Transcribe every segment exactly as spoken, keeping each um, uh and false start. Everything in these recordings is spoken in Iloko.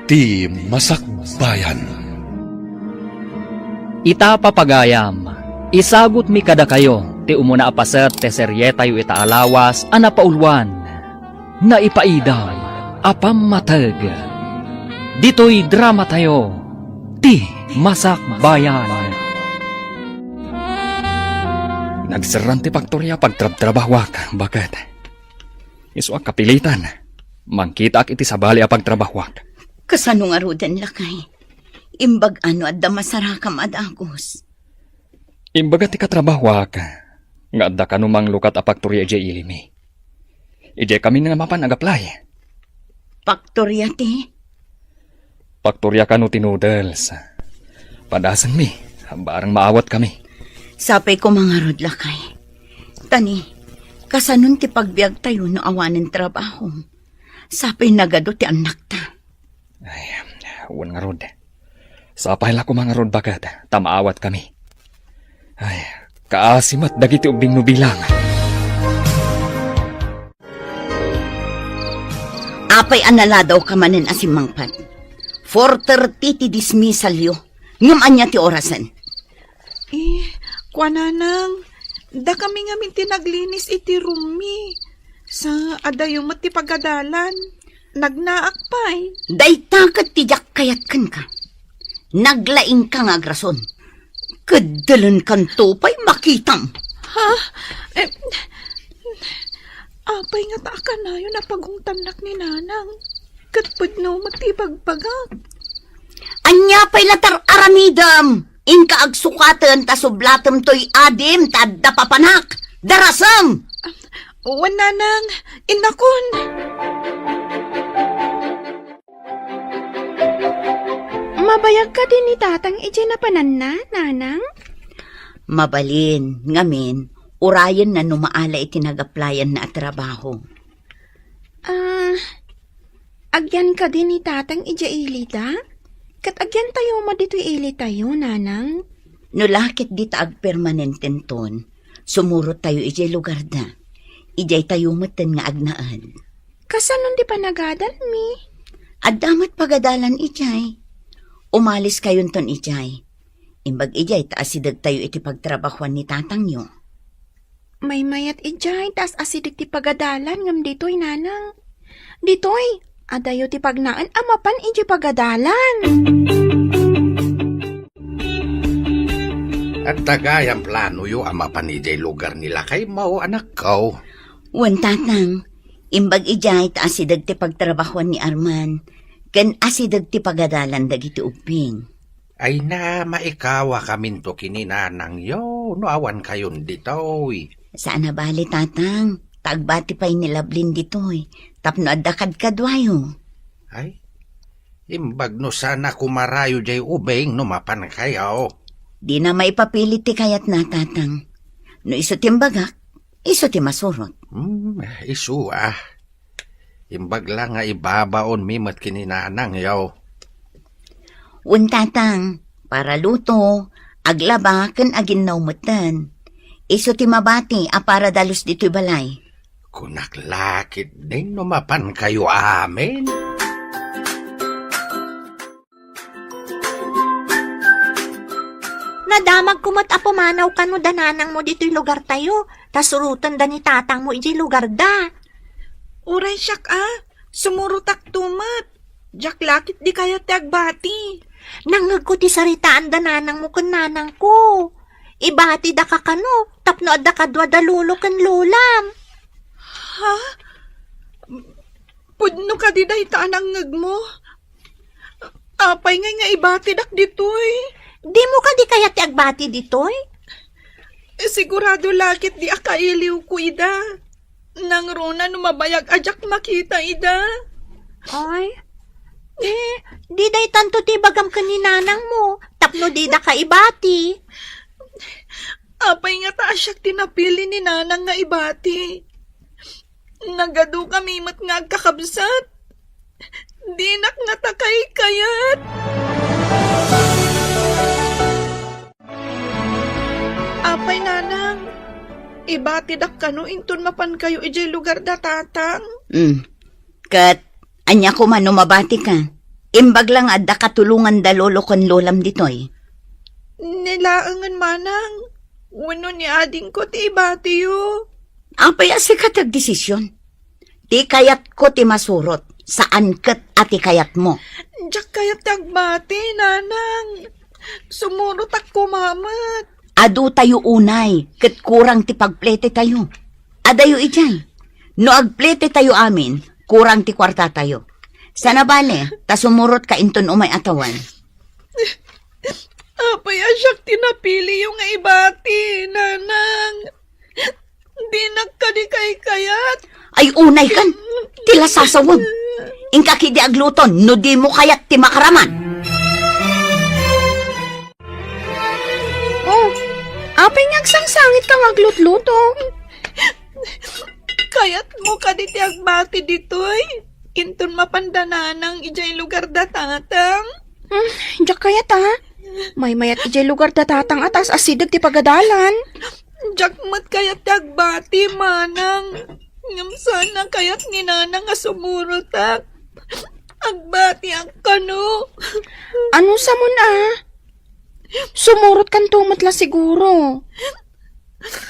Ti Masakbayan. Ita, papagayam, isagutmi kadakayo ti umuna a paset ti serietayo ita a lawas a napauluan, Naipaidam a Pammateg. Ditoy dramatayo, Ti Masakbayan. Nagserran ti faktoria a pagtrabtrabahuak, baket. Isu a kapilitan. Mangkitaak iti sabali a pagtrabahuak. Kasano ngaruden, lakay? Imbag-a no adda masarakam a dagus. Imbaga ti katrabahuak nga adda kano manglukat a faktoria idiay ilimi. Idiay kami nga mapan agaplay. Faktoria ti? Faktoria kano ti noodles. Padasenmi, barang maawatkami. Sapay koma ngarud, lakay. Tani, kasanon ti pagbiagtayo no awanen trabaho? Sapay nagadu ti annakta. Ay, wen ngarud. Sapay la koma ngarud, baket, ta maawatkami. Ay, kaasi met dagiti ubbing no bilang. Apay a naladawka manen a simmangpet? Four thirty ti dismissalyo. Ngem ania ti orasen? Eh, kuananang, dakami ngamin ti naglinis iti roommi. Sa adayo met ti pagadalan. Nagnaak pay. Dayta ket ti diak kayat kenka. Naglaingka nga agrason. Keddelenkanto pay makitam. Ha? Eh, apay ngata a kanayon a pagungtannak ni Nanang? Ket pudno met ti ibagbagak. Ania pay la ti ar-aramidem? Inka agsukaten ta sublatem toy adim ta adda papanak. Darasem! Wen, Nanang, innakon. Mabayag kadi ni Tatang idiay napananna, Nanang? Mabalin, ngamin, urayenna no maala iti nagaplayanna a trabaho. Ah, agyan kadi ni Tatang idiay ilida? Ket agyantayo met ditoy ilitayo, Nanang? No la ket dita agpermanententon, sumurottayo idiay lugarda. Idiaytayo metten nga agnaed. Kasanon ti panagadalmi? Adda met pagadalan idiay. Umaliskayonton idiay. Imbag idiay ta asidegtayo iti pagtrabahuan ni tatangyo. Maymayat idiay ta as-asideg ti pagadalan ngem ditoy, Nanang. Ditoy, adayo ti pagnaen a mapan idiay pagadalan. Adda gayam planoyo a mapan idiay lugar ni lakaymo, anakko? Wen, Tatang. Imbag idiay ta asideg ti pagtrabahuan ni Arman, ken asideg ti pagadalan dagiti ubbing. Ay na, maikawakaminto ken ni nanangyo no awankayon ditoy. Saan a bale, Tatang, ta agbati pay ni Lablin ditoy tapno adda kadkaduayo. Ay, imbag no saan a kumarayo diay ubing no mapankayo. Dina maipapilit ti kayatna, Tatang. No isu ti imbagak, isu ti masurot. Hmm, isu, ah. Imbag la nga ibabaonmi met ken ni nanangyo. Wen, Tatang, para luto, aglaba, ken aginnaw metten. Isu ti mabati a para dalus ditoy balay. Kunak la ketdin no mapankayo amin. Nadamagko met a pumanaw kano da nanangmo ditoy lugartayo, ta surotenda ni tatangmo idiay lugarda. Uray siak a, sumurotakto met. Diak la ketdi kayat ti agbati. Nangngegko ti saritaanda nanangmo ken nanangko. Ibatidaka kano tapno adda kadua da lolo ken lolam. Ha? Pudno kadi dayta a nangngegmo? Apay ngay nga ibatidak ditoy? Dimo kadi kayat ti agbati ditoy? Sigurado la ketdi a kailiwko ida. Nangruna no mabayag a diak makita ida. Ay, eh, di daytanto ti ibagam ken ni nanangmo, tapno didaka ibati. Apay ngata a siak ti napili ni nanang nga ibati? Nagadukami met nga agkakabsat. Dinak ngata kaykayat. Apay, nanang, ibatidak kano inton mapankayo idiay lugarda tatang? Mm. Ket ania koma no mabatika? Imbag la nga adda katulongan da lolo ken lolam ditoy. Ni laengen manang, wenno ni adingko ti ibatiyo. Apay a sika ti agdesisyon? Ti kayatko ti masurot, saan ket a ti kayatmo. Diak kayat ti agbati, nanang. Sumurotak koma met. Adu tayo unay, ket kurang ti pagplete tayo. Adayo idiay. No agplete tayo amin, kurang ti kuarta tayo. Sana bale, ta sumurot ka inton umay a tawen. Apay a siak ti napiliyo nga ibati, nanang? Dinak kadi kaykayat. Ay, unay kan. Ti lasasawem. Inka kidi agluton, no dimo kayat ti makaraman. Oh, apay nga agsangsangit ka nga aglutluto? Kayatmo kadi ti agbati ditoy? Inton mapanda nanang idiay lugar da tatang? Hmm, diak kayat, a. Maymayat idiay lugar da tatang a ta asideg ti pagadalan. Diak met kayat ti agbati, manang. Ngem saan a kayat ni nanang a sumurotak. Agbatiak kano. Ano sa mon, a? Sumurotkanto met la siguro.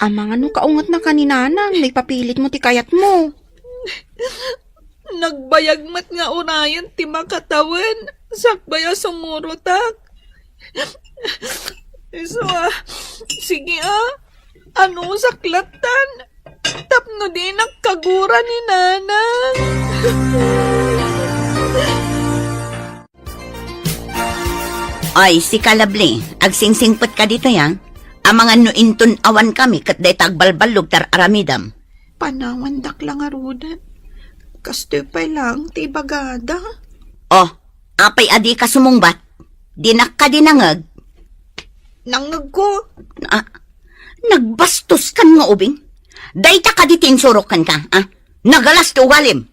Amangan no kaungetna ka ni nanang, no ipapilitmo ti kayatmo. Nagbayag met nga unayen ti makatawen, sakbay a sumurotak. Isu a, sige a, anusak lattan, tapno dinak kagura ni nanang. Ay, sika, Lovely, agsingsingpet ka ditoy, a. Amangan no inton awan kami ket dayta agbalballog ti ar-aramidam. Panawandak la ngaruden. Kastoy pay laeng ti ibagada. Oh, apay a dika sumungbat? Dinak kadi nangeg? Nangegko. Ah, nagbastos kan nga ubing. Dayta kadi ti insurok kenka, ah? Nagalas ti ugalim.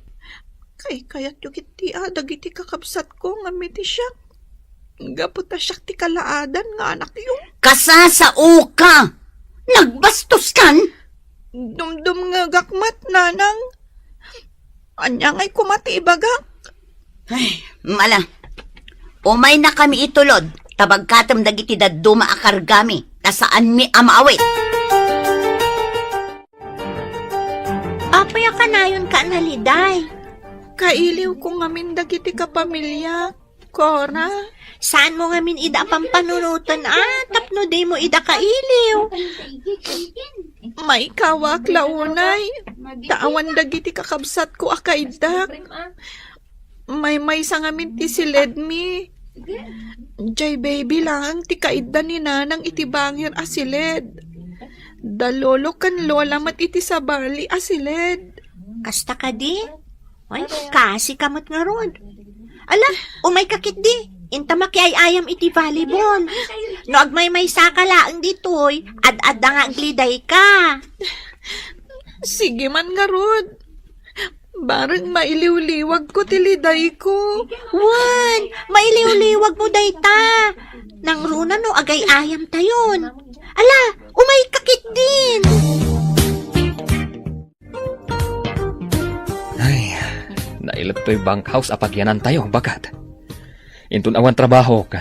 Kaykayatyo ketdi a dagiti kakabsatko ngem iti siak. Gapu ta siak ti kalaadan nga anakyo. Kasasaoka! Nagbastos kan? Dumdumngegak met, nanang. Ania ngay koma ti ibagak? Ay, mala. Umayna kami itulod, ta bagkatem dagiti dadduma a kargami, ta saanmi a maawit. Apay a kanayon ka naliday? Kailiwko ngamin dagiti kapamiliak, Cora. Saanmo ngamin ida a pampanunoten a tapno dimo ida kailiw? Maikawak la unay, ta awan dagiti kakabsatko a kaiddak. Maymaysa ngamin ti siledmi. Jay baby laeng ti kaidda ni nanang iti bangir a siled. Da lolo ken lola met iti sabali a siled. Kasta kadi? Ay, kasi ka met ngarud. Ala, umay ka ketdi. Inta makiay-ayam iti volleyball. No agmaymaysa ka laeng ditoy, ad-adda nga agliday ka. Sige man ngarud. Bareng mailiwliwagko ti lidayko. Wen, mailiwliwagmo dayta. Nangruna no agay-ayam tayon. Ala, umay ka ketdin. Ay, nailet toy bunkhouse a pagyanantayo, bagad. Inton awan trabahok,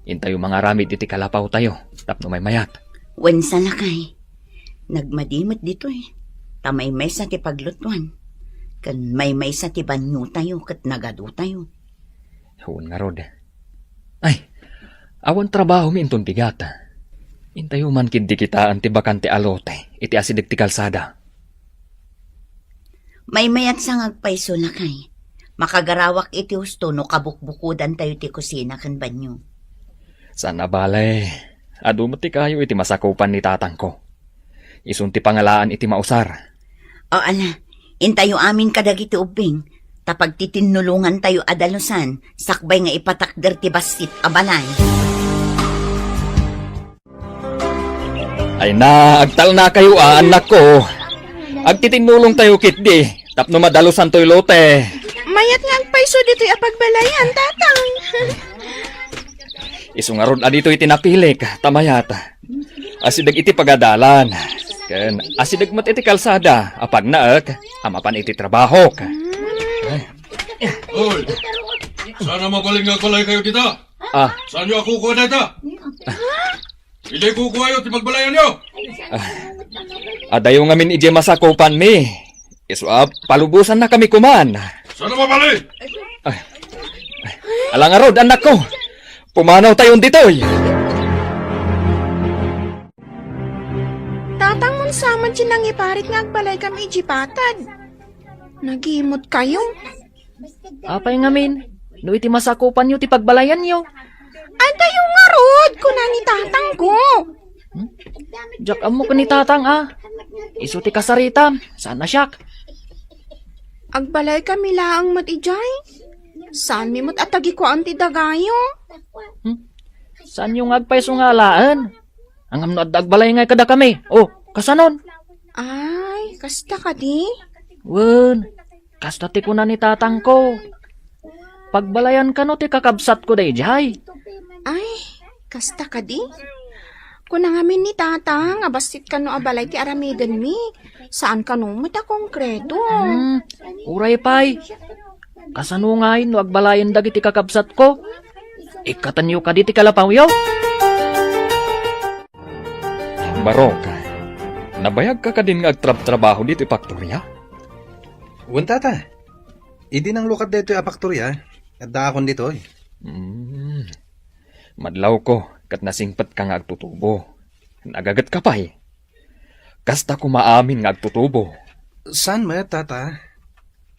intayo mangaramid iti kalapawtayo tapno maymayat. Wen sa lakay, nagmadi met ditoy, ta maymaysa ti paglutuan, ken maymaysa ti baniotayo ket nagadutayo. Wen ngarud. Ay, awan trabahomi inton bigat. Intayo man ketdi kitaen ti bakante a lote iti asideg ti kalsada. Maymayat sa nga agpayso, lakay. Makagarawak iti husto no kabukbukodantayo ti kusina ken banio. Saan a bale, adu met ti kayo iti masakupan ni tatangko. Isun ti pangalaan iti mausar. O, ala, intayo amin kadagiti ubbing, ta pagtitinnulongantayo a dalusan, sakbay nga ipatakder ti bassit a balay. Ay na, agtalnakayo a, annakko. Agtitinnulongtayo ketdi, tapno madalusantoy lote. Mayat nga agpayso ditoy a pagbalayan, tatang. Isu ngarud a ditoy ti napilik, ta mayat. Asideg iti pagadalan. Ken asideg met iti kalsada, a pagnaek, a mapan iti trabahok. Ay. Hoy! Saan a mabalin nga agbalay kayo dita? Ah. Saanyo a kukua dayta? Idiay kukuayo ti pagbalayanyo. Ah. Adayo ngamin idiay masakupanmi. Isu a palubosannakami koman. Saan a mabalin? Ala ngarud, annakko. Pumanawtayon ditoy. Tatang, mano sa met ti nangiparit nga agbalaykami idiay patad? Nagimutkayo. Apay ngamin, no iti masakupanyo ti pagbalayanyo? Adayo ngarud, kuna ni tatangko. Hmm? Diak ammo ken ni tatang a. Isu ti kasaritam, saan a siak. Agbalaykami laeng met idiay. Saanmi met a tagikuaan ti dagayo. Hmm? Saanyo nga agpayso nga alaen? Ngem no adda agbalay ngay kadakami, o, kasanon? Ay, kasta kadi? Wen, kasta ti kuna ni tatangko. Pagbalayan kano ti kakabsatko daydiay. Ay, kasta kadi? Kuna ngamin ni tatang a bassit kano a balay ti aramidenmi. Saan kano met a konkreto. Hmm, uray pay. Kasano ngay no agbalayen dagiti kakabsatko? Ikkatenyo kadi ti kalapawyo? Barok, nabayagka kadin nga agtrabtrabaho ditoy faktoria? Wen, tata. Idi nanglukat daytoy a faktoria, addaakon ditoy. Hmm. Madlawko ket nasingpetka nga agtutubo. Nagagetka pay. Kasta koma amin nga agtutubo. Saan met, tata?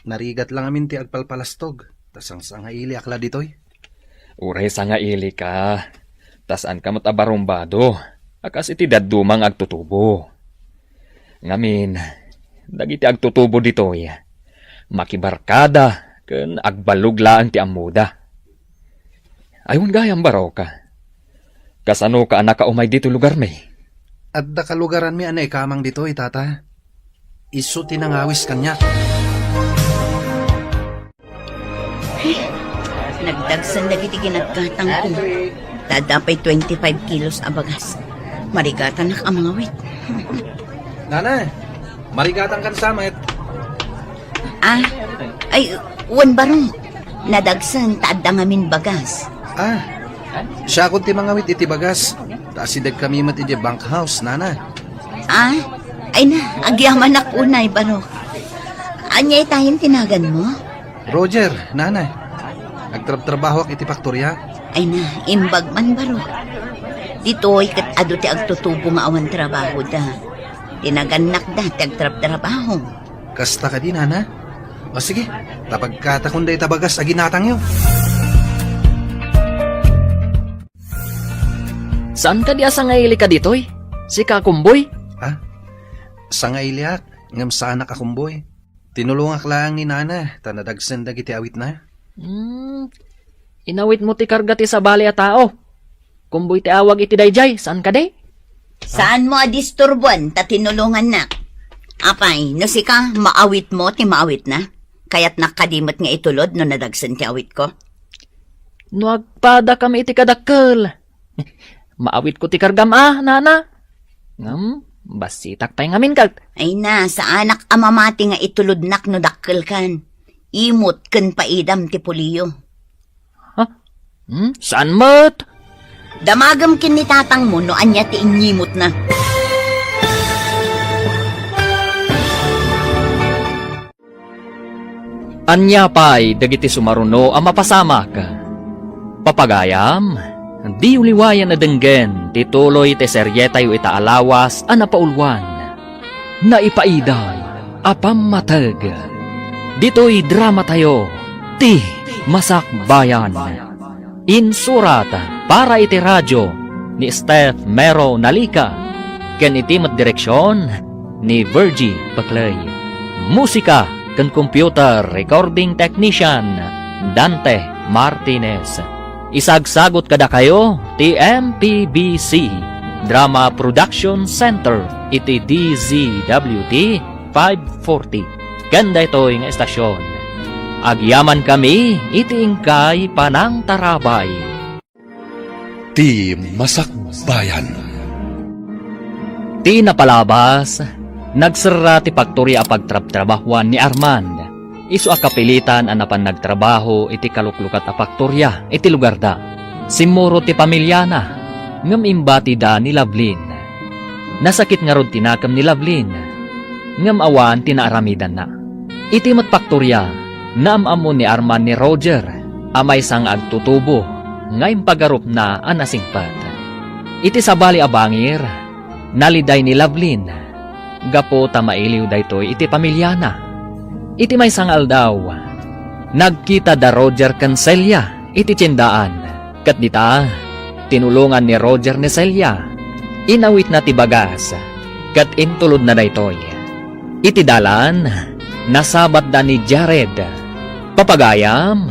Narigat lang amin ti agpalpalastog, ta sangsangailiak la ditoy. Uray sangailika, ta saanka met a barumbado a kas iti dadduma nga agtutubo. Ngamin, dagiti agtutubo ditoy, makibarkada ken agballog laeng ti ammoda. Ay, wen gayam, Barok. Kasanoka a nakaumay ditoy lugarmi? Adda kalugaranmi a naikamang ditoy, tata. Isu ti nangawis kaniak. Nagdagsen dagiti ginatgatangko. Ta adda pay twenty-five kilos a bagas. Marigatanak a mangawit. Nana, marigatangkan sa met. Ah, ay, wen, Barok. Nadagsen ta adda ngamin bagas. Ah, siakon ti mangawit iti bagas. Ta asidegkami met iti bunkhouse, nana. Ah, ay na, agyamanak unay, Barok. Ania itayen ti naganmo? Roger, nana. Agtrabtrabahoak iti faktoria. Ay na, imbag man, Barok. Ditoy ket adu ti agtutubo nga awan trabahoda. Ti nagannakda ti agtrabtrabaho. Kasta kadi, nana? O sige, ta pagkatakon dayta bagas a ginatangyo. Saan kadi a sangailika ditoy? Sika a kumboy? Ha? Sangailiak, ngem saanak a kumboy. Tinulongak laeng ni nana, ta nadagsen dagiti awitna. Hmm. Inawitmo ti karga ti sabali a tao. Kumboy ti awag iti daydiay, saan kadi? Saanmo a disturbuan ta tinulongannak. Apay, no sika, maawitmo ti maawitna? Kayatnak kadi met nga itulod no nadagsen ti awitko? No agpadakami iti kadakkel, maawitko ti kargam a, nana. Ngem, bassitak pay ngamin ket. Ay na, saanak a mamati nga itulodnak no dakkelkan. Imot ken paidam ti puliyo. Ha? Hmm? Saan met? Damagem ken ni tatangmo no ania ti inyimotna. Ania pay dagiti sumaruno a mapasamak? Papagayam, diyo liwayan a denggen ti tuloy ti serietayo ita a lawas a napauluan. Naipaida a pammateg. Ditoy dramatayo, ti Masakbayan. Insurat para iti radio ni Steph Mero Nalica, ken iti met direksion ni Virgie Paclay. Musika ken computer recording technician, Dante Martinez. Isagsagot kadakayo ti M P B C Drama Production Center iti D Z W T five forty. Ken daytoy nga estasion, agyamankami iti inkay panangtarabay. Ti Masakbayan. Ti napalabas, nagserra ti paktoria a pagtrabtrabahuan ni Armand. Isu a kapilitan a napan nagtrabaho iti kaluklukat a faktoria iti lugarda. Simmurot ti pamiliana, ngem imbatida ni Lovelyn. Nasakit ngarud ti nakem ni Lovelyn, ngem awan ti naaramidanna. Iti met faktoria, naam-ammo ni Arman ni Roger a maysa nga agtutubo nga impagarupna a nasingpet. Iti sabali a bangir, naliday ni Lovelyn gapu ta mailiw daytoy iti pamiliana. Iti maysa nga aldaw, nagkita da Roger ken Celia iti tiendaan, ket dita, tinulongan ni Roger ni Celia. Inawitna ti bagas, ket intulodna daytoy. Iti dalan, nasabatda ni Jared. Papagayam,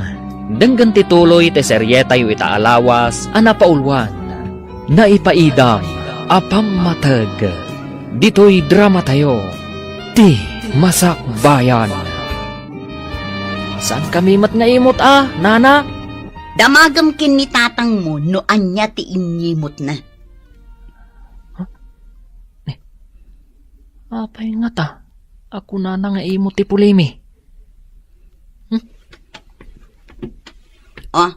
denggen ti tuloy ti serietayo ita a lawas a napauluan. Naipaidam a pammateg ditoy dramatayo, Ti Masakbayan. Saan kami met nga imot a, nana? Damagem ken ni tatangmo no ania ti inyimotna. Huh? Ni, apay ngata a kunana nga imot ti pulimi? Hmm? Oh,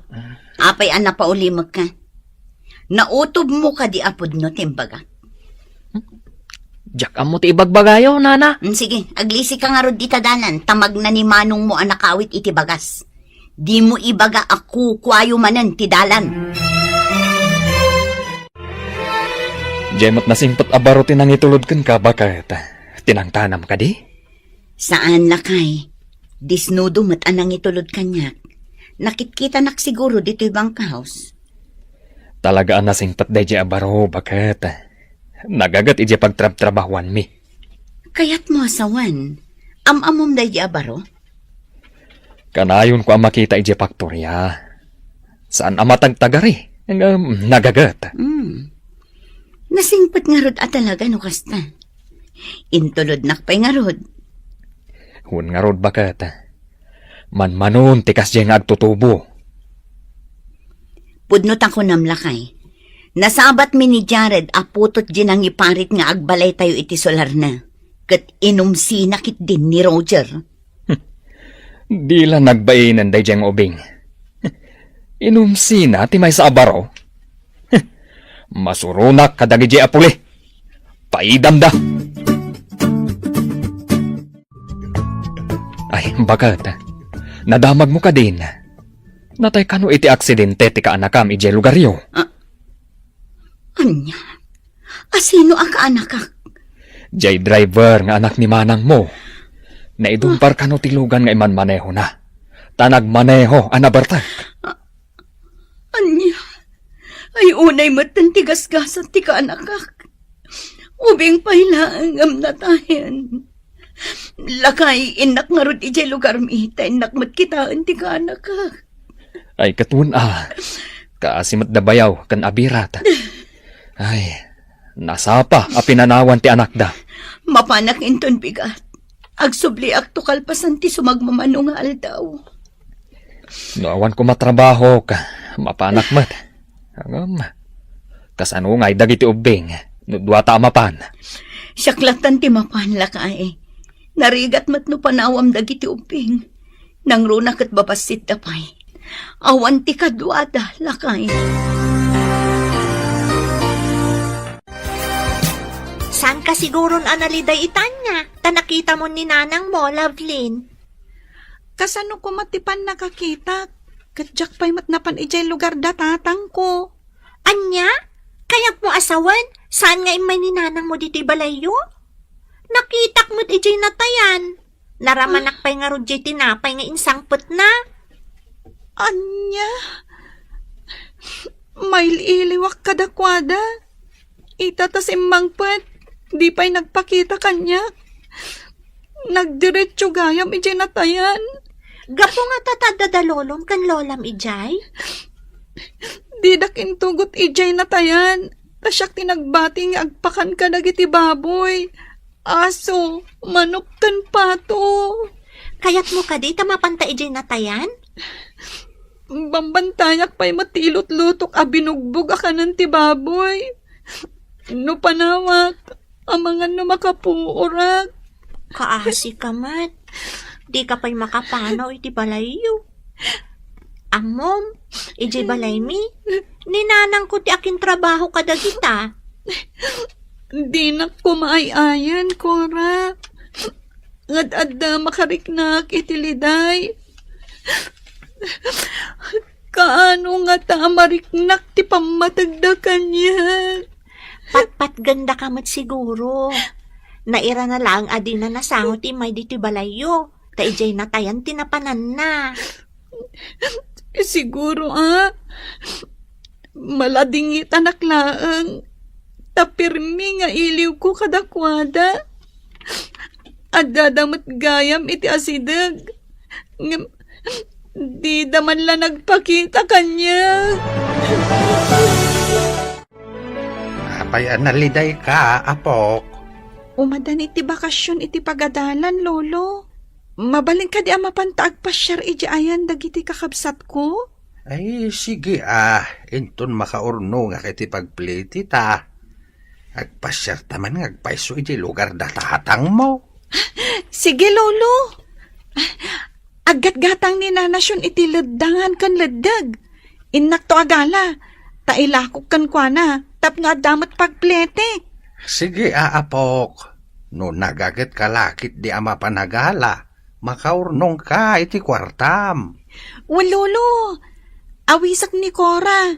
apay a napaulimekka? Nautobmo kadi a pudno ti imbagak? Hmm? Diak ammo ti ibagbagayo, nana. Hmm, sige, aglisika ngarud dita dalan, ta magna ni manongmo a nakawit iti bagas. Dimo ibaga a kukuayo manen ti dalan. Diay met nasingpet a baro ti nangitulod kenka, baket? Ti nangtanam kadi? Saan, lakay. Disnudo met a nangitulod kaniak. Nakitkitanak siguro ditoy bunkhouse. Talaga a nasingpet daydiay a baro, baket? Nagaget idiay pagtrabtrabahuanmi. Kayatmo a sawen, am-ammom daydiay a baro? Kanayonko a makita idiay faktoria. Saan a matagtagari, ngem nagaget. Hmm. Nasingpet ngarud a talaga no kasta. Intulodnak pay ngarud. Wen ngarud, baket. Manmanon ti kasdiay nga agtutubo. Pudno ta kunam, lakay. Nasabatmi ni Jared a putotdiay nangiparit nga agbalaytayo iti solarna. Ket inumsina ketdin ni Roger. Di la nagbainen daydiay nga ubing. Inumsina ti maysa a baro. Masuronak kadagidi a puli. Paidamda. Ay, baket. Nadamagmo kadin. Natay kano iti aksidente ti kaanakam idiay lugaryo? Ah, ania? Asino a kaanakak? Jay driver nga anak ni manangmo. Naidumpar kano ti lugan nga imanmanehona. Ta nagmaneho a nabertek. Ah, ania? Ay, unay metten ti gasgasat ti kaanakak. Ubing pay laeng ngem natayen. Lakay, innak ngarud idiay lugarmi, ta innak met kitaen ti kaanakak. Ay, ket wen a, kaasi met da bayaw ken abirat. Ay, nasapa a pinanawan ti anakda. Mapanak inton bigat. Agsubliakto kalpasan ti sumagmamano nga aldaw. No awan koma trabahok, mapanak met. Ngem, kasano ngay dagiti ubbing no duata a mapan? Siak lattan ti mapan, lakay. Narigat met no panawam dagiti ubbing. Nangruna ket babassitda pay. Awan ti kaduada, lakay. Saan ka siguron a naliday itanya? Ta nakitamon ni nanangmo, Lovelyn. Kasano koma ti pannakakitak? Ket diak pay met napan idiay lugar da tatangko. Ania? Kayatmo a sawen, saan nga immay ni nanangmo ditoy balayyo? Nakitak met idiay natayan. Naramanak pay ngarud diay tinapay nga insangpetna. Ania? Mail-iliwak kadakuada. Ita ta simmangpet, di pay nagpakita kaniak. Nagdiretso gayam idiay natayan. Gapu nga ta adda da lolom ken lolam idiay? Didak intugot idiay natayan. Ta siak ti nagbati nga agpakan kadagiti baboy, aso, manok, ken pato. Kayatmo kadi ta mapanta idiay natayan? Bambantayak pay met ti ilutlutok a binugbog a kanen ti baboy. No panawak, amangan no makapuorak. Kaasi ka met. Dika pay makapanaw iti balayyo. Ammom, idiay balaymi, ni nanangko ti akintrabaho kadagita. Dinak koma ay-ayan, Cora. Ngad adda makariknak iti liday. Kaano ngata a mariknak ti pammategda kaniak? Patpatgandaka met siguro. Nairana laeng a dina nasango ti immay ditoy balayyo, ta idiay natayan ti napananna. Siguro, a. Maladingitanak laeng, ta pirmi nga iliwko kadakuada. Addada met gayam iti asideg. Ngem, dida man la nagpakita kaniak. Apay a nalidayka, apok? Umadan iti bakasyon iti pagadalan, Lolo. Mabalin kadi a mapanta agpasiar idiay ayan dagiti kakabsatko? Ay, sige, a. Inton makaurnongak iti pagplitita. Agpasiarta man nga agpayso iti lugar da tatangmo. Sige, Lolo. Aggatgatang ni Nana Sion iti leddangan ken leddeg. Innakto a gala, ta ilakok kenkuana tapno adda met pagpletek. Sige, a, apok. No nagagetka la ketdi a mapan a gala, makaurnongka iti kuartam. Wen, Lolo, awisek ni Cora.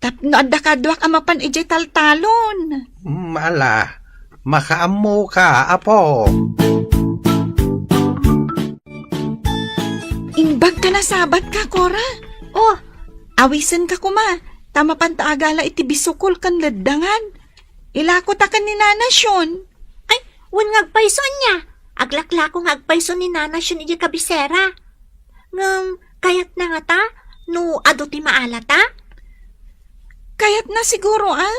Tapno adda kaduak a mapan idiay taltalon. Mm, ala, makaammoka, apo. Imbag ta nasabatka, Cora. Oh. Awisenka koma, ta mapanta a gala iti bisukol ken leddangan. Ilakota ken ni Nana Sion. Ay, wen nga agpayso ania. Aglaklako nga agpayso ni Nana Sion idiay kabisera. Ngem, kayatna ngata no adu ti maalata? Kayatna siguro, a.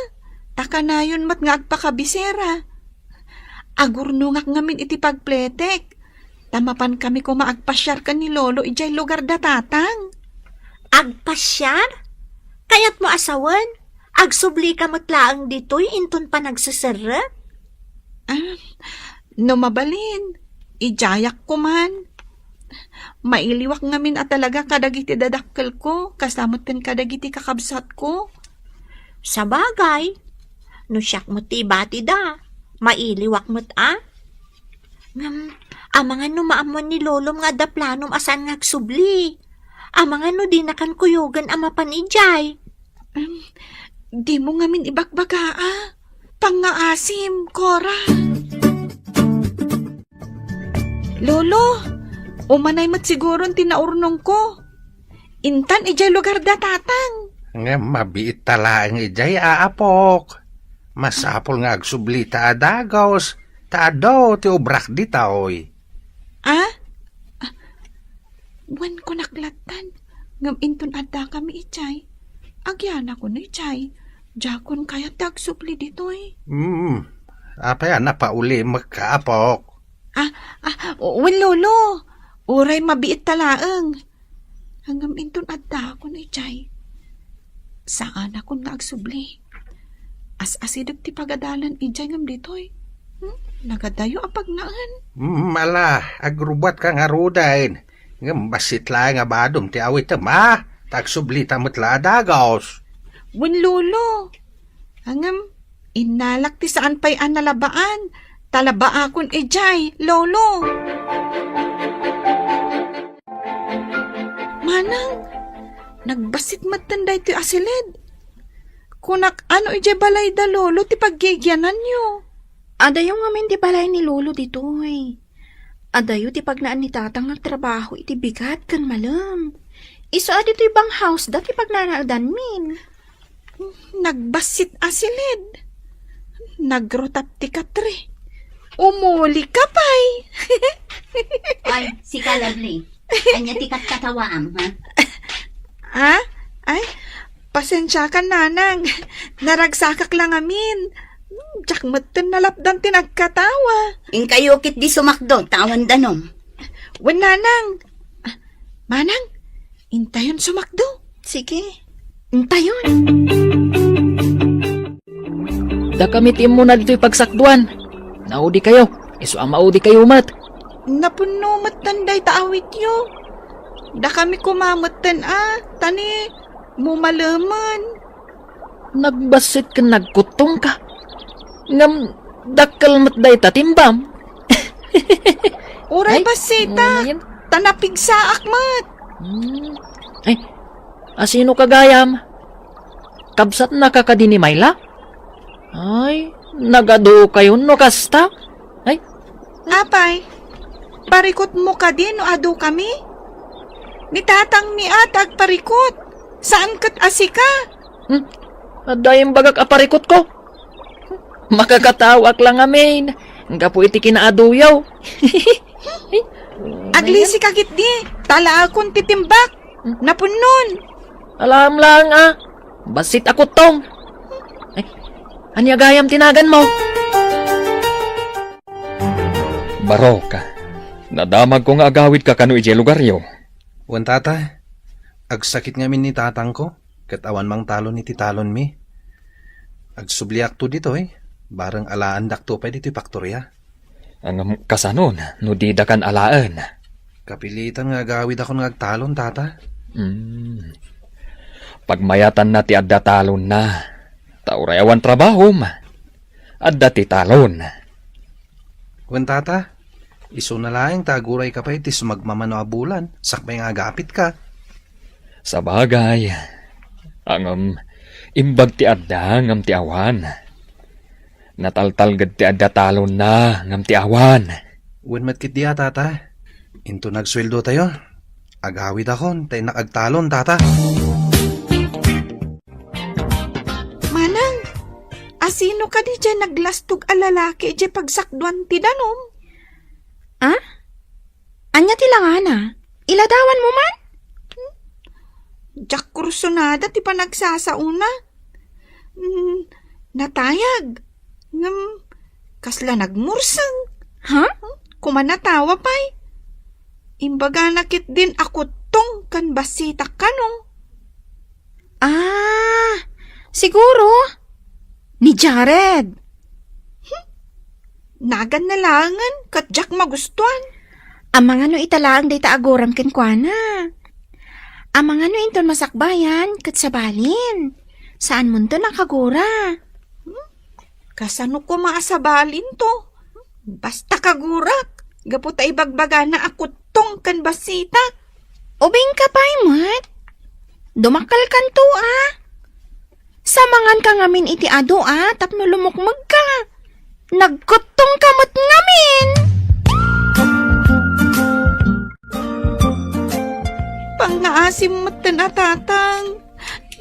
Ta kanayon met nga agpakabisera. Agurnongak ngamin iti pagpletek. Ta mapankami koma agpasiar ken ni Lolo idiay lugar da Tatang. Agpasiar? Kayatmo a sawen? Agsublika met laeng ditoy inton panagseserrek? Ah, no mabalin, idiayak koman. Mailiwak ngamin a talaga kadagiti dadakkelko, kasta met ken kadagiti kakabsatko. Sabagay, no siak met ti ibatida, mailiwak met a. Ngem, amangan no maammuan ni Lolom nga adda planom a saan nga agsubli. Amangan no dinakan kuyogen a mapan idiay. Em, dimo ngamin ibagbaga a. Pangngaasim, Cora. Lolo, umanay met siguron ti naurnongko. Intan idiay lugar da Tatang. Ngem mabiit ta laeng idiay, aapok. Masapul nga agsublita a dagus, ta adu ti obrak ditoy. Ah? Ah, wen kunak lattan, ngem inton addakami idiay, agyanakonto idiay. Diakon kayat ti agsubli ditoy. Hmm, apay a napaulimekka, apok? Ah, ah, wen, Lolo. Uray mabiit ta laeng. Ngem inton addakon idiay, saanakon nga agsubli. As-asideg ti pagadalan idiay ngem ditoy. Hmm? Nagadayo a pagnaen. Hmm, ala, agrubbuatka ngaruden. Ngem bassit laeng a badom ti awitem, a? Ta agsublita met la a dagus. Wen, Lolo. Ngem, innalak ti saan pay a nalabaan, ta labaakon idiay, Lolo. Manang, nagbassit metten daytoy a siled. Kunak, ano idiay balayda, Lolo, ti paggigiananyo? Adayo ngamin ti balay ni Lolo ditoy. Adayo ti pagnaen ni Tatang nga agtrabaho iti bigat ken malem. Isu a ditoy banghouse da ti pagnanaedanmin. Nagbassit a siled. Nagrutap ti katre. Umuli ka pay. Ay, sika, Lovely. Ania ti katkatawaam, ha? Ah? Ay, pasensiakan, Nanang. Naragsakak la ngamin. Diak metten nalapdan ti nagkatawa. Inkayo ketdi sumakdo, ta awan danom. Wen, Nanang. Ah, Manang, intayon sumakdo. Sige. Intayon. Dakami ti immuna ditoy pagsakduan. Naudi kayo, isu a maudi kayo met. Napunno metten dayta awityo. Dakami koma metten a, ta ni mumalemen. Nagbassit ken nagkuttongka. Ngem dakkel met dayta timbam. Uray Ay, bassitak, ta napigsaak met. Hmm. Ay, asino ka gayam? Kabsatnaka kadi ni Myla? Ay, nagadukayon no kasta? Ay. Apay, parikutmo kadi no adukami? Ni tatangmi a ti agparikut, saan ket a sika. Hmm? Adda imbagak a parikutko? Makakataoak la ngamin gapu iti kinaaduyo. Aglisika ketdi, ta alaekon ti timbak. Napunnon. Alaem laeng a, bassit a kuttong. Ay, ania gayam ti naganmo? Barok, nadamagko nga agawidka kano idiay lugaryo. Wen, tata, agsakit ngamin ni tatangko, ket awan mangtalon iti talonmi. Agsubliakto ditoy, bareng alaendakto pay ditoy paktoria. Ngem kasanon no didakan alaen? Kapilitan nga agawidakon nga agtalon, tata. Hmm. Pagmayatanna ti adda talonna. Ta uray awan trabahom, adda ti talon. Wen, tata, isuna laeng ta agurayka pay ti sumagmamano a bulan, sakbay nga agapitka. Sabagay, ngem imbag ti adda ngem ti awan. Nataltalged ti adda talonna ngem ti awan. Wen met ketdi a, tata. Inton agsueldotayo, agawidakon ta innak agtalon, tata. Manang, asino kadi diay naglastog a lalaki idiay pagsakduan ti danum? Ah? Ania ti langana? Iladawanmo man? Diak kursunada ti panagsasaona. Hmm, natayag. Ngem, kasla nagmurseng. Ha? Kumanatawa pay. Imbagana ketdin a kuttong ken bassitak kano. Ah, siguro, ni Jared. Hmm? Naganna laengen ket diak magustuan. Amangan no ita laeng dayta aguram kenkuana. Amangan no inton masakbayan ket sabalin. Saanmonto nakagura. Hmm? Kasano koma a sabalinto? Basta kagurak, gapu ta ibagbagana a kuttong ken bassitak. Ubingka pay met. Dumakkelkanto a. Samanganka ngamin iti adu a tapno lumukmegka. Nagkuttongka met ngamin. Pangngaasim metten a tatang.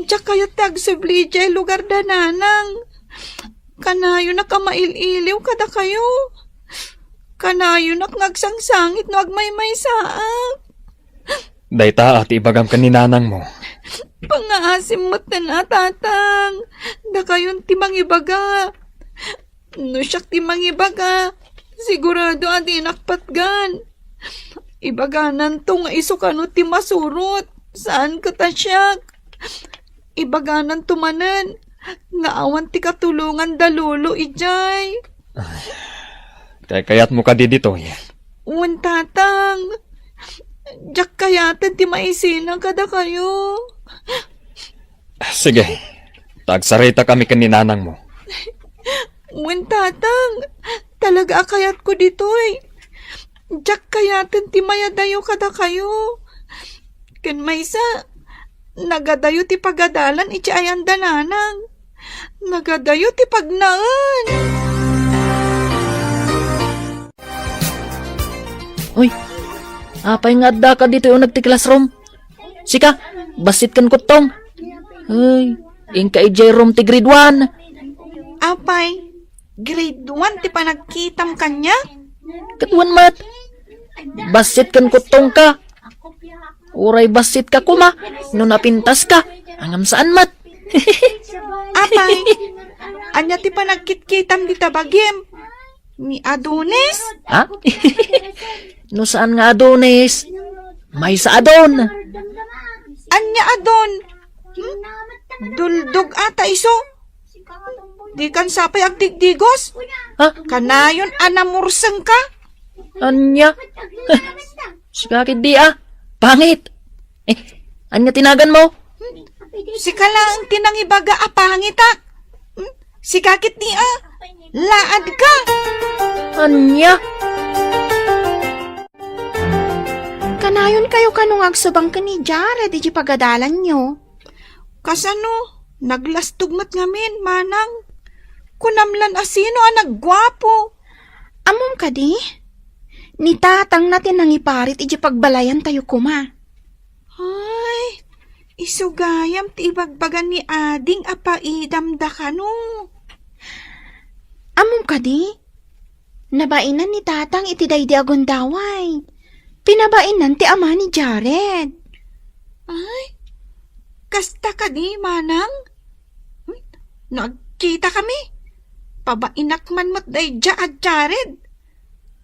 Diak kayat ti agsubli idiay lugar da nanang. Kanayonak a mail-iliw kadakayo. Kanayonak nga agsangsangit no agmaymaysaak. Dayta a ti ibagam ken ni nanangmo. Pangngaasim metten a tatang. Dakayon ti mangibaga. No siak ti mangibaga, sigurado a dinak patgan. Ibagananto nga isu kano ti masurot, saan ket a siak. Ibagananto manen nga awan ti katulongan da lolo idiay. Ay, kaykayatmo kadi ditoy? Wen, tatang. Diak kayaten ti maisina kadakayo. Sige, ta agsaritakami ken ni nanangmo. Wen, tatang, talaga a kayatko ditoy. Diak kayaten ti mayadayo kadakayo. Ken maysa, nagadayo ti pagadalan iti ayan da nanang. Nagadayo ti pagnaen. Uy, apay nga addaka ditoy uneg ti classroom? Sika, bassit ken kuttong. Ay, inka idiay room ti grade one. Apay, grade one ti panagkitam kaniak? Ket wen met, bassit ken kuttongka. Uray bassitka koma no napintaska, ngem saan met. Apay, ania ti panagkitkitam dita bagim? Ni Adonis? Ha? No saan nga Adonis, maysa a Don. Ania a Don? Hmm? Duldog ata isu. Dikan sapay agdigdigos. Ha? Kanayon a namursengka. Ania? Sika ketdi, a. Pangit. Eh, ania ti naganmo? Sika laeng ti nangibaga a pangitak. Hmm? Sika ketdi, a. Laadka. Ania? Kanayonkayo kano nga agsubang ken ni Jared iti pagadalanyo. Kasano? Naglastog met ngamin, manang. Kunam lan a sino a nagguapo. Ammom kadi? Ni tatangna ti nangiparit iti pagbalayantayo koma. Ay, isu gayam ti ibagbaga ni ading a paidamda kano. Ammom kadi? Nabainan ni tatang iti daydi a gundaway. Pinabainan ti ama ni Jared. Ay, kasta kadi, manang? Hmm, no agkitakami, pabainak man met daydiay a Jared.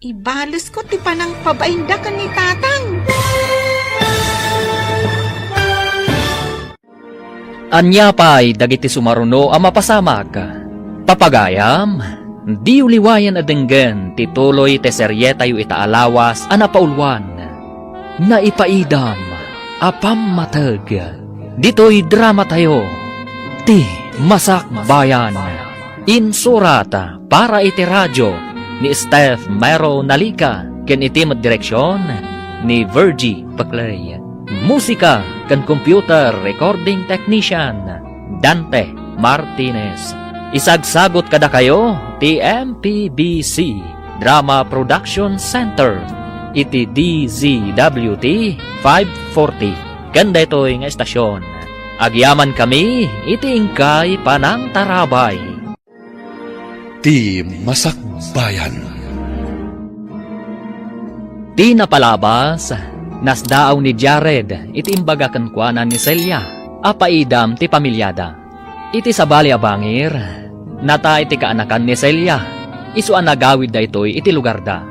Ibalesko ti panangpabainda ken ni tatang. Ania pay dagiti sumaruno a mapasamak? Papagayam, diyo liwayen a denggen ti tuloy ti serietayo ita a lawas a napauluan, Naipaidam a Pammateg. Ditoy dramatayo, Ti Masakbayan. Insurat para iti radio ni Steph Mero Nalica ken iti met direksion ni Virgie Paclay. Musika ken computer recording technician, Dante Martinez. Isagsagot kadakayo ti M P B C Drama Production Center iti D Z W T five forty ken daytoy nga estasion. Agyamankami iti inkay panangtarabay. Ti Masakbayan. Ti napalabas, nasdaaw ni Jared iti imbaga kenkuana ni Celia a paidam ti pamiliada. Iti sabali a bangir, nata iti kaanakan ni Celia, isu a nagawid daytoy iti lugarda,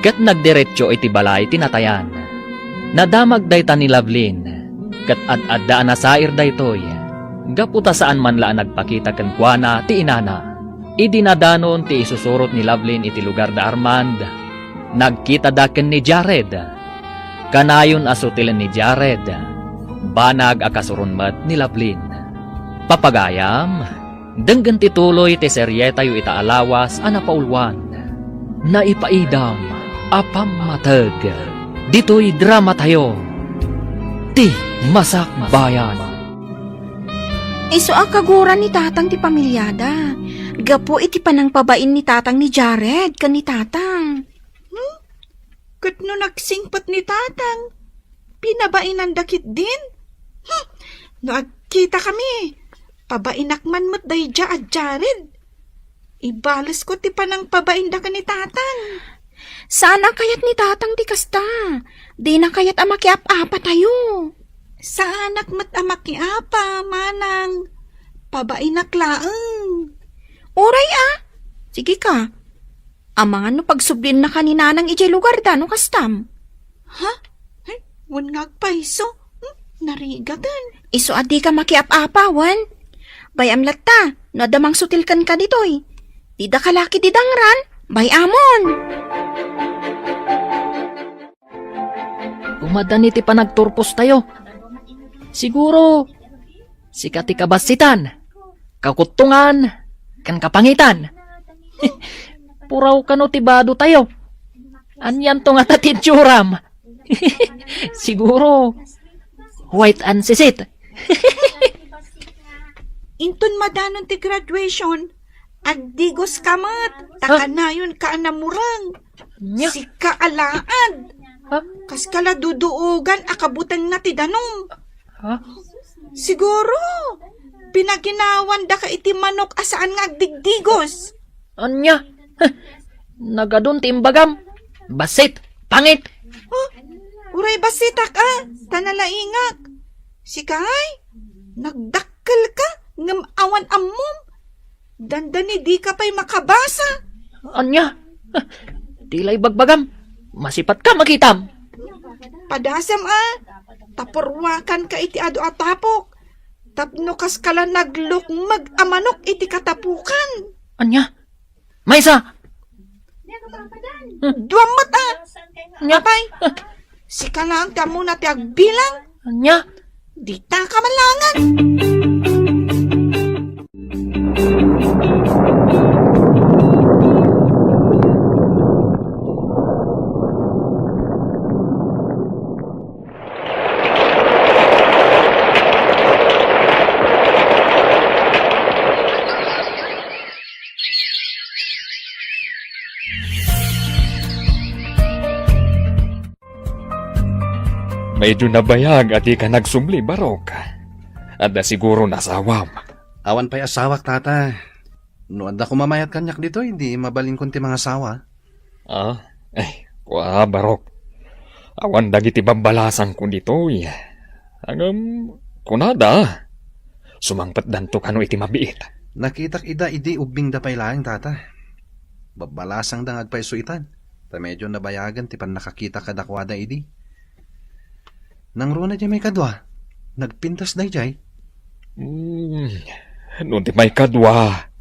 ket nagdiretso iti balay ti natayan. Nadamag dayta ni Lovelyn, ket ad-adda a nasair daytoy, gapu ta saan man la a nagpakita kenkuana ti inana. Idi nadanon ti isusurot ni Lovelyn iti lugar da Armand, nagkitada ken ni Jared. Kanayon a sutilen ni Jared, banag a kasuron met ni Lovelyn. Papagayam, denggen ti tuloy ti serietayo ita a lawas a napauluan, Naipaidam a Pammateg. Ditoy dramatayo, Ti Masakbayan. Isu a kagura ni Tatang ti pamiliada, gapu iti panangpabain ni Tatang ni Jared ken ni Tatang. Hmm? Ket no nagsingpet ni Tatang, pinabainanda ketdin? Hmm! No agkitakami, pabainak man met daydiay a Jared. Ibalesko ti panangpabainda ken ni Tatang. Saan a kayat ni Tatang ti kasta. Dina kayat a makiap-apatayo. Saanak met a makiapa, manang. Pabainak laeng. Uray a. Sige ka. Amangan no pagsubliennaka ni Nanang idiay lugarda no kastam. Ha? Ay, wen nga agpayso. Hmm, narigaten. Isu a dika makiap-apa, wen? Bay-am latta, no adda mangsutil kenka ditoy. Dida kalaki didangran, bay-amon. Umadani ti panagturpostayo. Siguro, sika ti kabassitan, kakuttongan, ken kapangitan. Puraw kano ti badotayo. Anianto ngata ti itsuram? Siguro, white and sisit. Inton madanon ti graduation, agdigos ka met, ta Ha? kanayon ka a namureng. Nya? Sika alaad. Ha? Kas kala duduogan a kabutengna ti danum. Ha? Siguro, pinaginawanda ka iti manok a saan nga agdigdigos. Anya? Nagadun ti imbagam. Bassit, pangit. Oh, uray bassitak a, ta nalaingak. Sika ay, nagdakkel ka, ngem awan ammom. Dandani dika pay makabasa. Anya? Di la ibagbagam. Masipat ka makitam. Padasam a, tapurwakan ka iti adu a tapok. Tapno kas kala naglukmeg a manok iti katapukan. Anya? Maysa! Dua met, a. Nya? Apay, sika laeng ti ammona ti agbilang. Nya? Dita ka malangan. Medyo nabayag a dika nagsubli, Barok. Adda siguron asawam. Awan pay asawak, tata. No adda koma mayat kaniak ditoy, di mabalinkon ti mangasawa. Ah, eh, kua, Barok. Awan dagiti babbalasangko ditoy. Ngem, kunada, sumangpetdanto kano iti mabiit. Nakitak ida idi ubbingda pay laeng, tata. Babbalasangda nga agpayso itan, ta medyo nabayagen ti pannakakita kadakuada idi. Nangruna diay maikadua? Nagpintas daydiay? Hmm, no ti maikadua,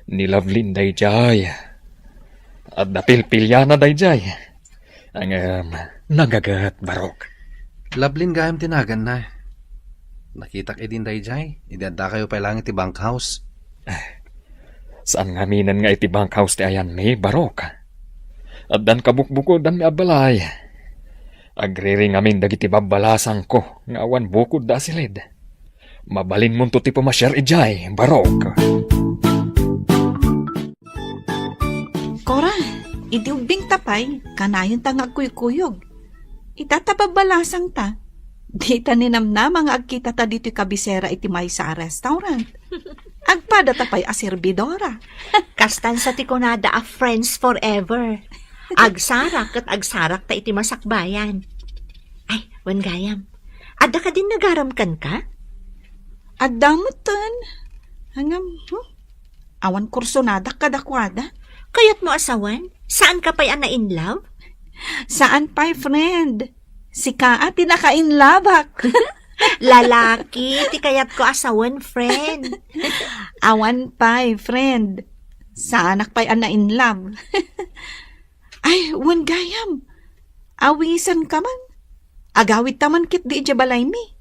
ni Lovelyn daydiay. Adda pilpiliana daydiay. Ngem, nagaget, Barok. Lovelyn gayam ti naganna. Nakitak idin daydiay, idi addakayo pay laeng iti bunkhouse. Saan ngaminen nga iti bunkhouse ti ayanmi, Barok. Addan kabukbukodanmi a balay. Agriri ngamin dagiti babbalasangko nga awan bukodda a silid. Mabalinmonto ti pumasiar idiay, Barok. Kora, idi ubbingta pay, kanayonta nga agkuykuyog. Ita ta babbalasangta. Dita ninamnama nga agkitata ditoy kabisera iti maysa a restaurant. Agpadata pay a serbidora. Kastan sa ti kunada a friends forever. Agsarak ket agsarakta iti masakbayan. Ay, wen gayam. Adda kadin nagaram kenka? Adda metten. Ngem, hmm? Awan kursonadak kadakuada. Kayatmo a sawen? Saanka pay a na-in love? Saan pay, friend. Sika a ti naka-in love-ak. Lalaki ti kayatko a sawen, friend. Awan pay, friend. Saanak pay a na-in love. Ay, wen gayam. Awisanka man. Agawidta man ketdi idiay balaymi.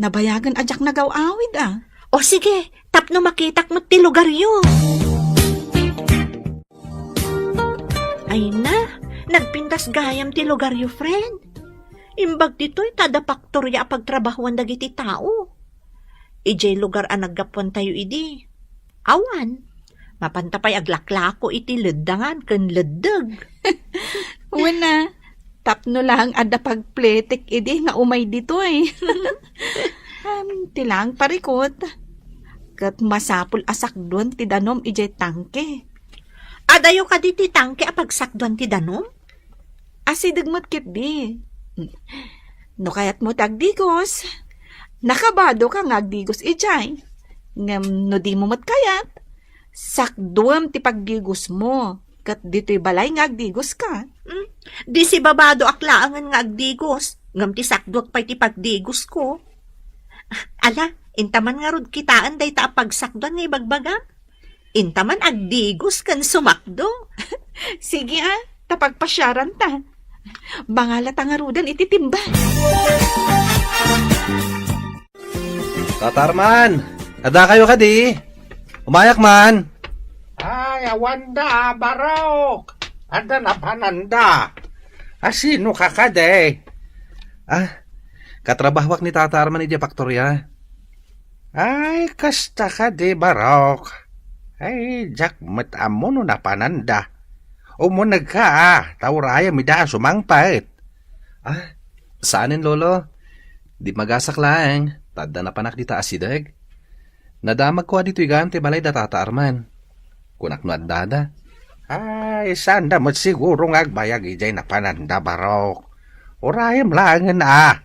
Nabayagen a diak nagaw-awid, a. O sige, tapno makitak met ti lugaryo. Ay na, nagpintas gayam ti lugaryo, friend. Imbag ditoy ta adda paktoria a pagtrabahoan dagiti tao. Idiay lugar a naggapuantayo idi, awan. Mapanta pay aglaklako iti leddangan ken leddeg. Wen a, tapno laeng adda pagpletek idi nga umay ditoy. Am, ti laeng parikut. Ket masapul a sakduan ti danum idiay tangke. Adayo kadi ti tangke a pagsakduan ti danum? Asideg met ketdi. No kayatmo ti agdigos, nakabadoka nga agdigos idiay. Ngem no dimo met kayat, sakduem ti pagdigosmo, ket ditoy balay nga agdigoska. Hmm, di sibabadoak laengen nga agdigos, ngem ti sakduek pay ti pagdigosko. Ala, intaman ngarud kitaen dayta a pagsakduan nga ibagbagam. Intaman agdigos ken sumakdo. Sige, a, ta pagpasiaranta. Bangalata ngaruden iti timbal. Tata Arman, addakayo kadi? Umayak man. Ay, awanda, Barok. Adda napananda. Asino ka kadi? Ah, katrabahoak ni Tata Arman idiay paktoria. Ay, kasta kadi, Barok. Ay, diak met ammo no napananda. Umunegka, a, ta urayem ida a sumangpet. Ah, saanen, Lolo. Dimmagasak laeng, ta adda napanak dita asideg. Nadamagko a ditoy gayam ti balay da Tata Arman. Kunak no addada. Ay, saanda met siguro nga agbayag idiay napananda, Barok. Urayem laengen, a.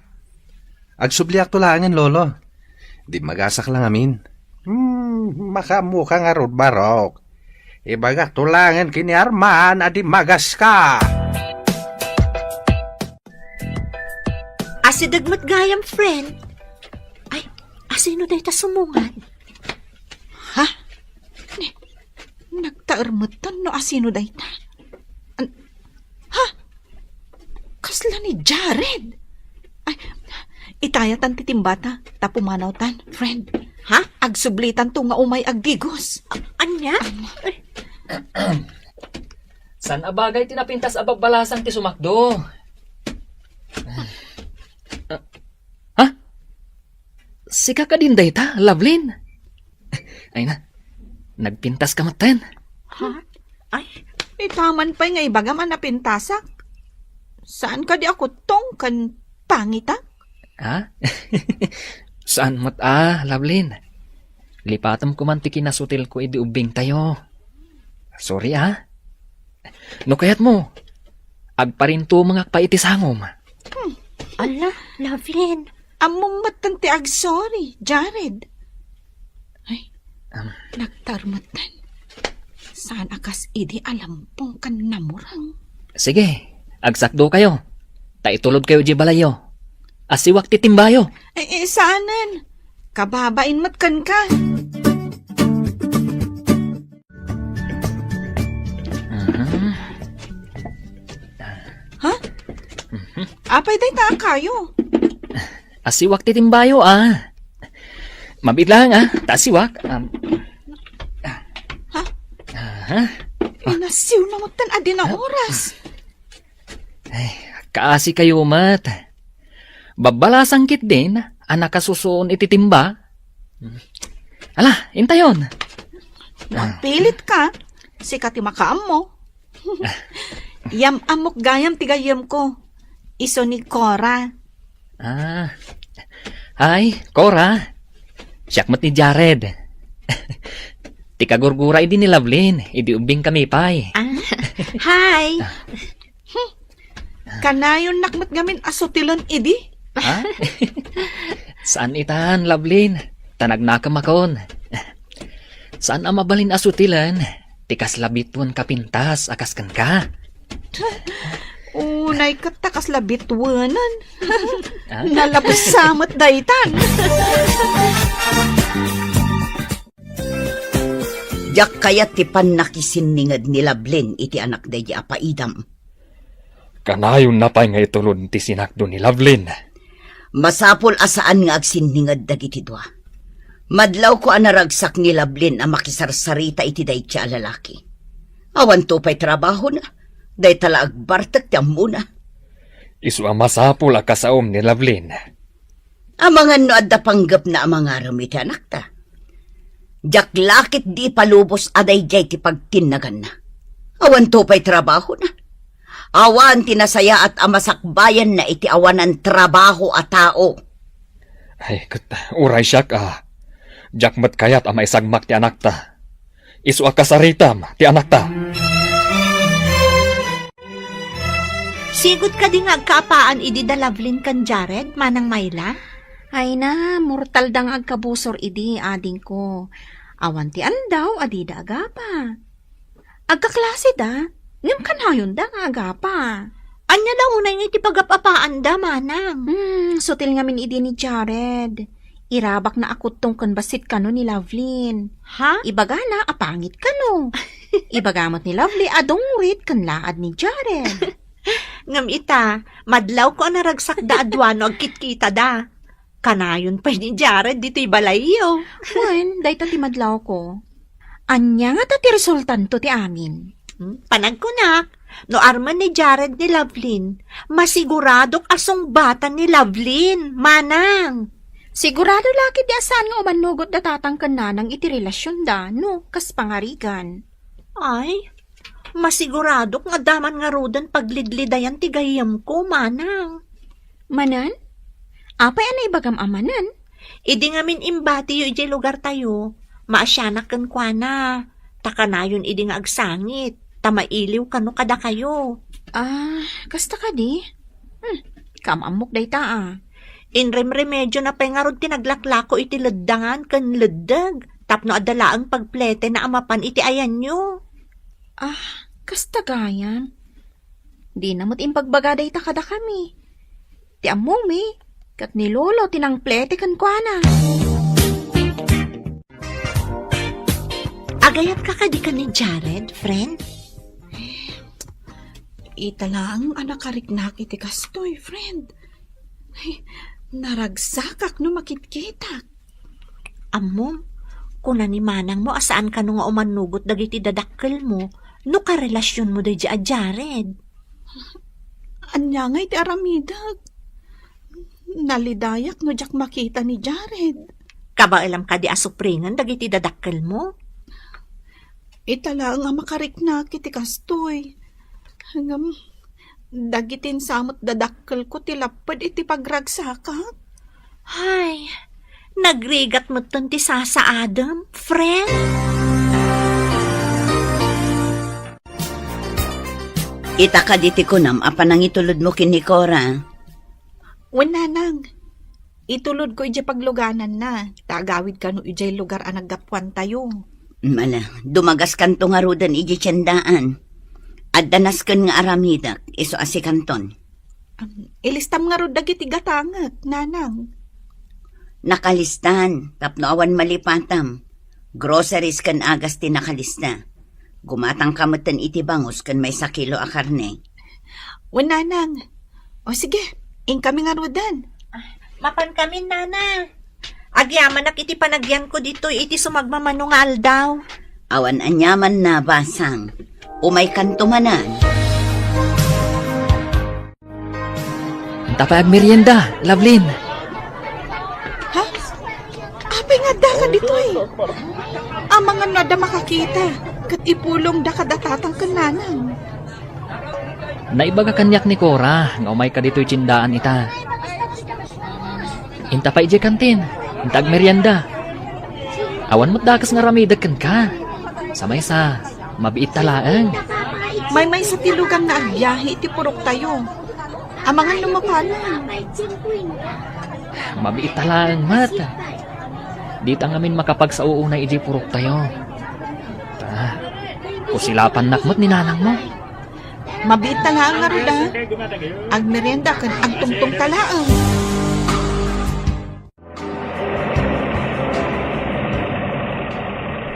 Agsubliakto laengen, Lolo. Dimmagasak la ngamin. Hmm, makaammoka ngarud, Barok. Ibagakto laengen ken ni Arman a dimmagaska. Asideg met gayam, friend. Ay, asino dayta sumungad? Ha? Ni, nagtaer metten no asino dayta? Jared! Ay, itayatan ti timbata, ta pumanawtan, friend. Ha? Agsublitanto nga umay agdigos. A-, ania? Saan a bagay ti napintas a babbalasang ti sumakdo? Ha? Sika kadin dayta, Lovelyn? Ay na, nagpintas ka metten. Ha? Ay, itaman pay nga ibagam a napintasak. Saan kadi a kuttong ken pangitak? Ha? Saan met a, Lovelyn? Lipatem ko man ti kinasutilko idi ubbingtayo. Sorry, ah. No kayatmo, agparintumengak pay iti sangom. Hmm. Ala, Lovelyn. Ammom metten ti agsorry, Jared. Ay, Am. Nagtarmetan. Saan a kas idi a lampong ken namurang? Sige, agsakdo kayo. Ta itulod kayo di balayyo. Asiwak ti timbayo. Eh, eh, saanen? Kababain met kenka. Mhm. Ha? Mhm. Apay dayta a kayo? Asiwak ti timbayo, ah. Mabiit lang, ah. Ta asiwak. Um, Ha? Aha. Inasiw na mo tan adi na oras. Ay, kaasi kayo met. Babbalasang ketdin a nakasusuon iti timba. Ala, intayon. Magpilit ka. Sika ti makaammo. Yam-ammok gayam ti gayyemko. Isu ni Cora. Ah. Hi, Cora. Siak met ni Jared. Ti kagurgura idi ni Lovelyn, idi ubbing kami pay. Ah, hi. Kanayonnak met ngamin a sutilen idi. Ha? Saan itan, Lovelyn? Ta nagnakemakon. Saan a mabalin a sutilen ti kasla bituen a pintas a kas kenka. Unay ket ta kasla bituenan. Ah? Nalabsa met daytan. Diak kayat ti pannakisinninged ni Lovelyn iti anak daydi a paidam. Kanayonna pay nga itulod ti sinakdo ni Lovelyn. Masapul a saan nga agsinninged dagiti dua. Madlawko a naragsak ni Lovelyn a makisarsarita iti dayta a lalaki. Awanto pay trabahona, dayta la agbartek ti ammona. Isu a masapul a kasaom ni Lovelyn. Amangan no adda panggepna a mangarem iti anakta. Diak la ketdi ipalubos a daydiay ti pagtinnaganna. Awanto pay trabahona. Awan ti nasayaat a masakbayanna iti awanan trabaho a tao. Ay, ket uray siak a, diak met kayat a maisagmak ti anakta. Isu a kasaritam ti anakta. Sigud kadi nga agkaapaan idi da Lovelyn ken Jared, Manang Myla? Ay na, mortal da nga agkabusor idi, adingko. Awan ti aldaw a dida agapa. Agkaklase da, ngem kanayon da nga agapa. Ania la unay nga iti pagap-apaan da, Manang? Hmm, sutil ngamin idi ni Jared. Irabakna a kuttong ken bassit kano ni Lovelyn. Ha? Ibagana a pangit kano. Ibaga met ni Lovely a dungrit ken laad ni Jared. Ngem ita, madlawko a naragsak da a dua no agkitkita da. Kanayon pay ni Jared ditoy balayyo. Wen, dayta ti madlawko. Ania ngata ti resultanto ti amin? Hmm? Panagkunak, no armen ni Jared ni Lovelyn, masiguradok a sungbatan ni Lovelyn, Manang. Sigurado la ketdi a saan nga umannugot da tatang ken nanang iti relasionda, no, kas pangarigan. Ay, masiguradok nga adda man ngaruden paglidlidayan ti gayyemko, Manang. Manen? Apay a naibagam a manen? Idi ngamin imbatiyo idiay lugartayo, maasianak kenkuana, ta kanayon idi nga agsangit, ta mailiw kano kadakayo. Ah, kasta kadi? Hmm, kaam-ammok dayta a. Inremremediona pay ngarud ti naglaklako iti leddangan ken leddeg tapno adda laeng pagpletena a mapan iti ayanyo. Ah, kasta gayam. Dina met imbagbaga dayta kadakami. Ti ammomi, ket ni Lolo ti nangplete kenkuana. Agayatka kadi ken ni Jared, friend? Ita laeng a nakariknak iti kastoy, friend. Ay, naragsakak no makitkitak. Ammom, kuna ni manangmo a saan kano nga umannugot dagiti dadakkelmo no karelasionmo daydi a Jared. Ania nga iti aramidek? Nalidayak no diak makita ni Jared. Kabaelam kadi a supringen dagiti dadakkelmo? Ita laeng a makariknak iti kastoy. Ngem, dagiti insamot dadakkelko ti lapped iti pagragsakak. Hay, nagrigat metten ti sasaadem, friend. Ita kadi ti kunam a panangitulodmo ken ni Cora? Wen, nanang. Itulodko idiay paglugananna, ta agawid kano idiay lugar a naggapuantayo. Mala, dumagaskanto ngaruden idiay tiendaan. Adda nasken nga aramidek, isu a sikanton. Am, ilistam ngarud dagiti gatangek, nanang. Nakalistan, tapno awan malipatam. Groceries ken agas ti nakalista. Gumatangka metten iti bangus ken maysa kilo a karne. Wen, nanang. O sige, inkami ngaruden. Mapankamin, nana. Agyamanak iti panagyanko ditoy iti sumagmamano nga aldaw. Awan aniamanna, basang. Umaykanto manen. Anta pay agmerienda, Lovelyn. Ha? Apay nga addaka ditoy? Amangan no adda makakita, ket ipulongda kada tatang ken nanang. Naibaga kaniak ni Cora nga umayka ditoy tiendaan ita. Inta pay idiay kantin, inta agmerienda. Awan met dakes nga aramidek kenka. Sa maysa, mabiitta laeng. Maymaysa ti lugan nga agbiahe iti puroktayo. Amangan no mapano. Mabiitta laeng met. Dita ngamin makapagsao unay idiay puroktayo. Ah, kusilapannak met ni nanangmo. Mabiitta laeng ngarud, a. Agmerienda ken agtungtongta laeng.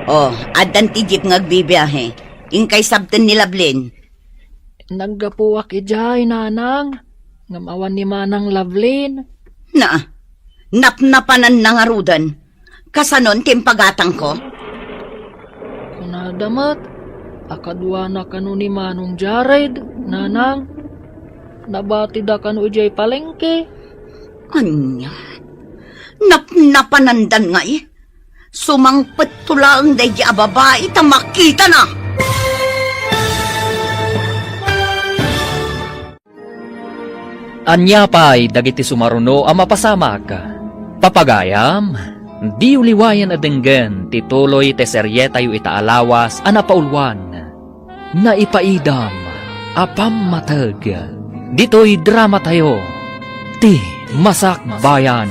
Oh, addan ti jeep nga agbibiahe. Inkay sabten ni Lovelyn. Naggapuak idiay, nanang. Ngem awan ni manang Lovelyn. Na, napnapananna ngaruden. Kasanon ti impagatangko? Kunada met a kaduana kano ni Manong Jared, nanang. Nabatida kano idiay palengke. Ania? Napnapanandan ngay? Sumangpetto laeng daydi a babai ta makitana. Ania pay dagiti sumaruno a mapasamak? Papagayam, diyo liwayan a denggen ti tuloy ti serietayo ita a lawas a napauluan, Naipaidam a Pammateg. Ditoy dramatayo, Ti Masakbayan.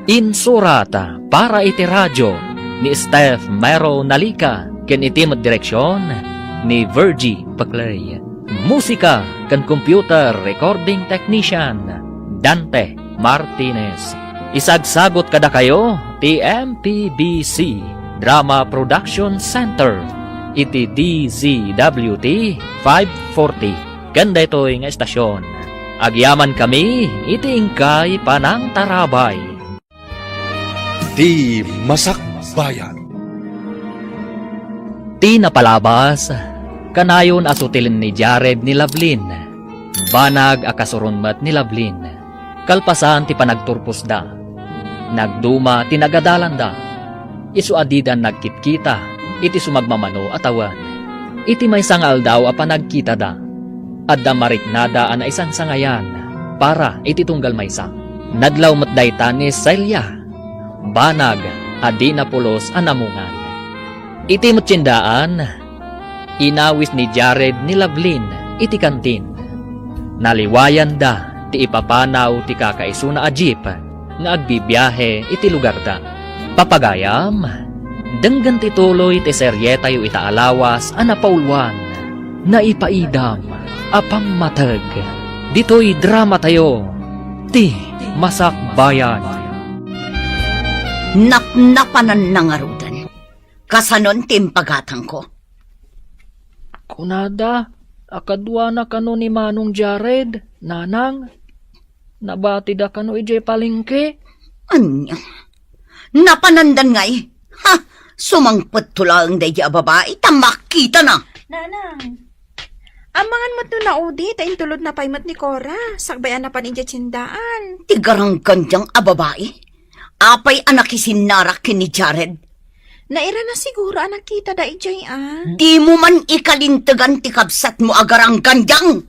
Insurat para iti radio ni Steph Mero Nalica ken iti met direksion ni Virgie Paclay. Musika ken computer recording technician, Dante Martinez. Isagsagot kadakayo ti M P B C Drama Production Center iti D Z W T five forty ken daytoy nga estasion. Agyamankami iti inkay panangtarabay. Ti Masakbayan. Ti napalabas, kanayon a sutilen ni Jared ni Lovelyn. Banag a kasuron met ni Lovelyn. Kalpasan ti panagturposda, nagduma ti nagadalanda. Isu a dida nagkitkita iti sumagmamano a tawen. Iti maysa nga aldaw a panagkitada, adda mariknada a naisangsangayan para iti tunggal maysa. Nadlaw met dayta ni Celia, banag a dina pulos a namungan. Iti met tiendaan, inawis ni Jared ni Lovelyn iti kantin. Naliwayanda ti ipapanaw ti kakaisuna a jeep nga agbibiahe iti lugarda. Papagayam, denggen ti tuloy ti serietayo ita a lawas a napauluan, Naipaidam a Pammateg. Ditoy dramatayo, Ti Masakbayan. Napnapananna ngaruden. Kasanon ti impagatangko? Kunada, A kaduana kano ni Manong Jared, Nanang? Nabatida kano idiay palengke? Ania? Napanandan ngay? Ha? Sumangpet to laeng daydi a babai ta makitana. Nanang, amangan met no naudi ta intulodna pay met ni Cora, sakbay a napan idiay tiendaan. Ti garanggandiang a babai? Apay a nakisinnarak ken ni Jared? Nairana siguro a nakitada idiay a. Dimo man ikalintegan ti kabsatmo a garanggandiang.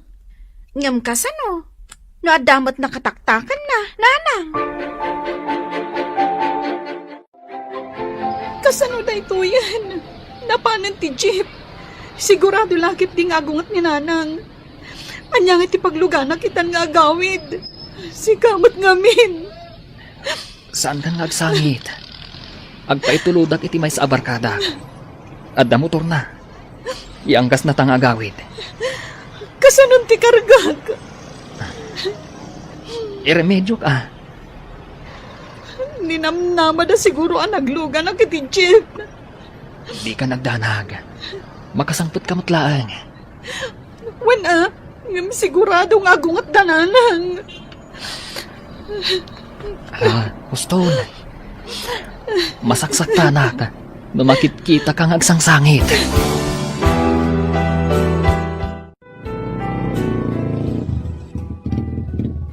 Ngem kasano? No adda met nakataktakanna, Nanang. Kasano daytoyen? Napanen ti jeep. Sigurado la ketdi nga agunget ni Nanang. Ania nga ti paglugana ket itan nga agawid? Sika met ngamin. Saankan nga agsangit. Agpaitulodak iti maysa a barkada. Adda motorna. Ianggasna ta nga agawid. Kasanon ti kargak? Iremedioka. Ninamnamada siguro a naglugana iti jeep. Dika nagdanag. Makasangpetka met laeng. Wen a, ngem sigurado nga agungetda, Nanang. Ah, huston. Masaksaktanak no makitkitaka nga agsangsangit.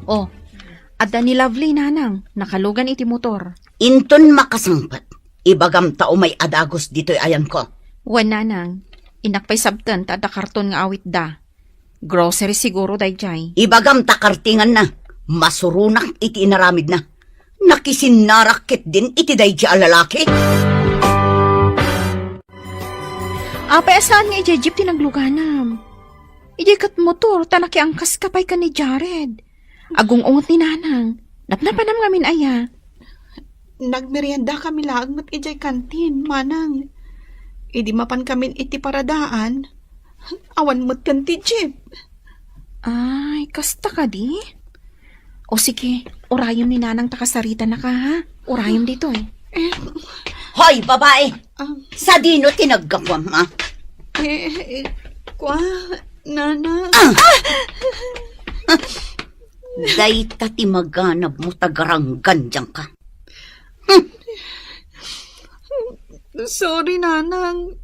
Oh, adda ni Lovely, Nanang. Nakalugan iti motor. Inton makasangpet, ibagam ta umay a dagus ditoy ayanko. Wen, Nanang. Innak pay sabten ta adda karton nga awitda. Grocery siguro daydiay. Ibagam ta kartinganna. Masuronak iti inaramidna. Nakisinnarak ketdin iti daydiay a lalaki. Apay a saan nga idiay jeep ti nagluganam? Idiay ket motor ta nakiangkaska pay ken ni Jared. Agung-unget ni Nanang. Napnapanam ngamin aya? Nagmeriendakami laeng met idiay kantin, Manang. Idi mapankamin iti paradaan, awan met ken ti jeep. Ay, kasta kadi? O sige, urayem ni Nanang ta kasaritanaka, ha? Urayem ditoy. Eh. Hoy, babai! Ah. Sadino ti naggapuam, ha? Eh, eh, kua, Nanang. Ah! Dayta ti maganabmo ta garanggandiangka. Hmm. Sorry, Nanang.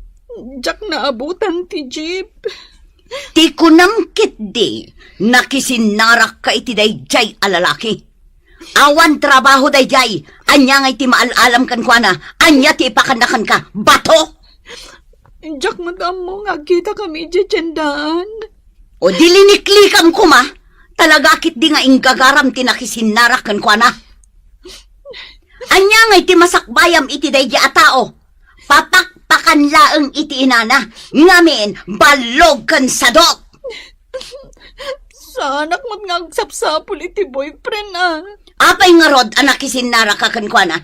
Diak naabutan ti jeep. Ti kunam ketdi, nakisinnarakka iti daydiay a lalaki. Awan trabaho daydiay. Ania ngay ti maal-alam kenkuana? Ania ti ipakanna kenka? Bato? Diak met ammo nga agkitakami idiay tiendaan. O di liniklikam koma, talaga ketdi nga inggagaram ti nakisinnarak kenkuana. Ania ngay ti masakbayam iti daydi a tao? Papakpakan laeng iti inana, ngamin ballog ken sadok. Saanak met nga agsapsapul iti boyfriend, ah. Apay ngarud a nakisinnaraka kenkuana?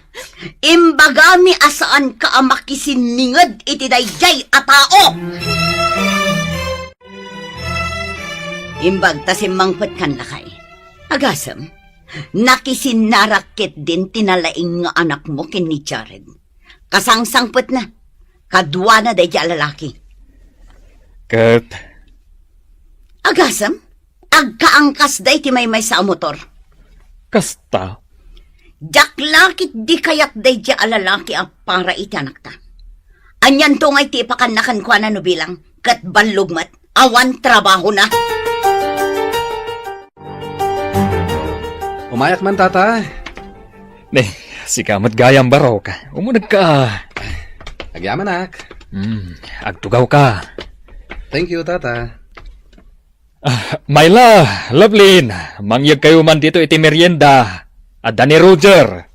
Imbagami a saanka a makisinninged iti daydiay a tao. Imbag ta simmangpetkan, lakay. Agasem, nakisinnarak ketdin ti nalaing nga anakmo ken ni Jared. Kasangsangpetna, kaduana daydiay a lalaki. Ket agasem, agkaangkasda iti maymaysa a motor. Kasta? Diak la ketdi kayat daydiay a lalaki a para iti anakta. Anianto ngay ti ipakanna kenkuana no bilang, ket ballog met, awan trabahona. Umayak man, tata. Ne, sika met gayam, Barok. Umunegka. Agyamanak. Hmm, agtugawka. Thank you, tata. Ah, Myla, Lovelyn, mangyegkayo man dito iti merienda. Adda ni Roger.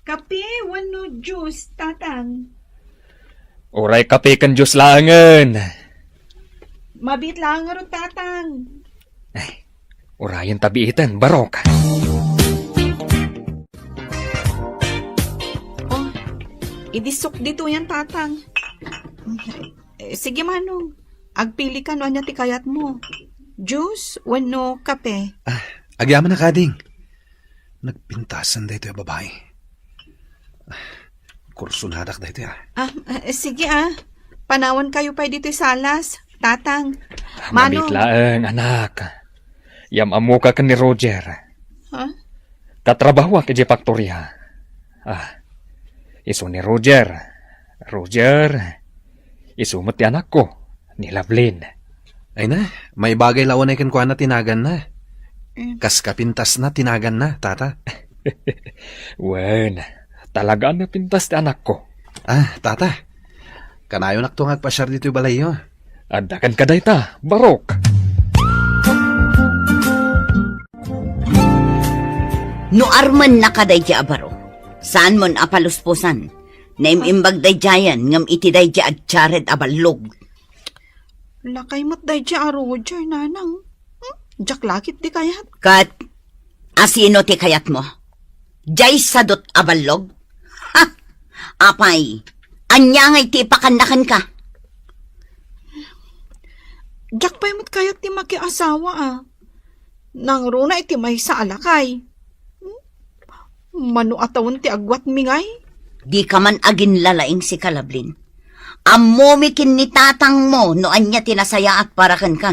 Kape wenno juice, Tatang? Uray kape ken juice laengen. Mabiit laeng ngarud, Tatang. Ay, urayen ta biiten, Barok. Oh, idi sok ditoyen, Tatang. Eh, sige, Manong. Agpilika no ania ti kayatmo. Juice wenno kape? Ah, agyamanak, ading. Nagpintasan daytoy a babai. Ah, kursunadak daytoy, ah. Ah, eh, sige, ah. Panawankayo pay ditoy salas. Atang, Mano. Mabit laeng, anak. Yam-ammoka ken ni Roger. Ha? Katrabahoak idiay faktoria. Ah, isu ni Roger. Roger, isu met ti anakko, ni Lovelyn. Ay na, maibagay la unay kenkuana ti naganna. Mm. Kas kapintasna ti naganna, tata. Wen, talaga a napintas ti anakko. Ah, tata. Kanayonakto nga agpasiar ditoy balayyo. Adda kenka dayta, barok. No armennaka daydiay a baro, saanmon a palusposan. Naim-imbag daydiayen ngem iti daydiay a Jared a ballog. Lakay met daydiay a Roger, nanang. Hmm? Diak la ketdi kayat. Ket, asino ti kayatmo? Diay sadot a ballog? Ha! Apay, ania ngay ti ipakanna kenka? Diak pay met kayat ti makiasawa, a. Nangruna iti maysa a lakay. Hmm? Mano a tawen ti agwatmi ngay? Dika man aginlalaing, sika, Lovelyn. Ammomi ken ni tatangmo no ania ti nasayaat para kenka.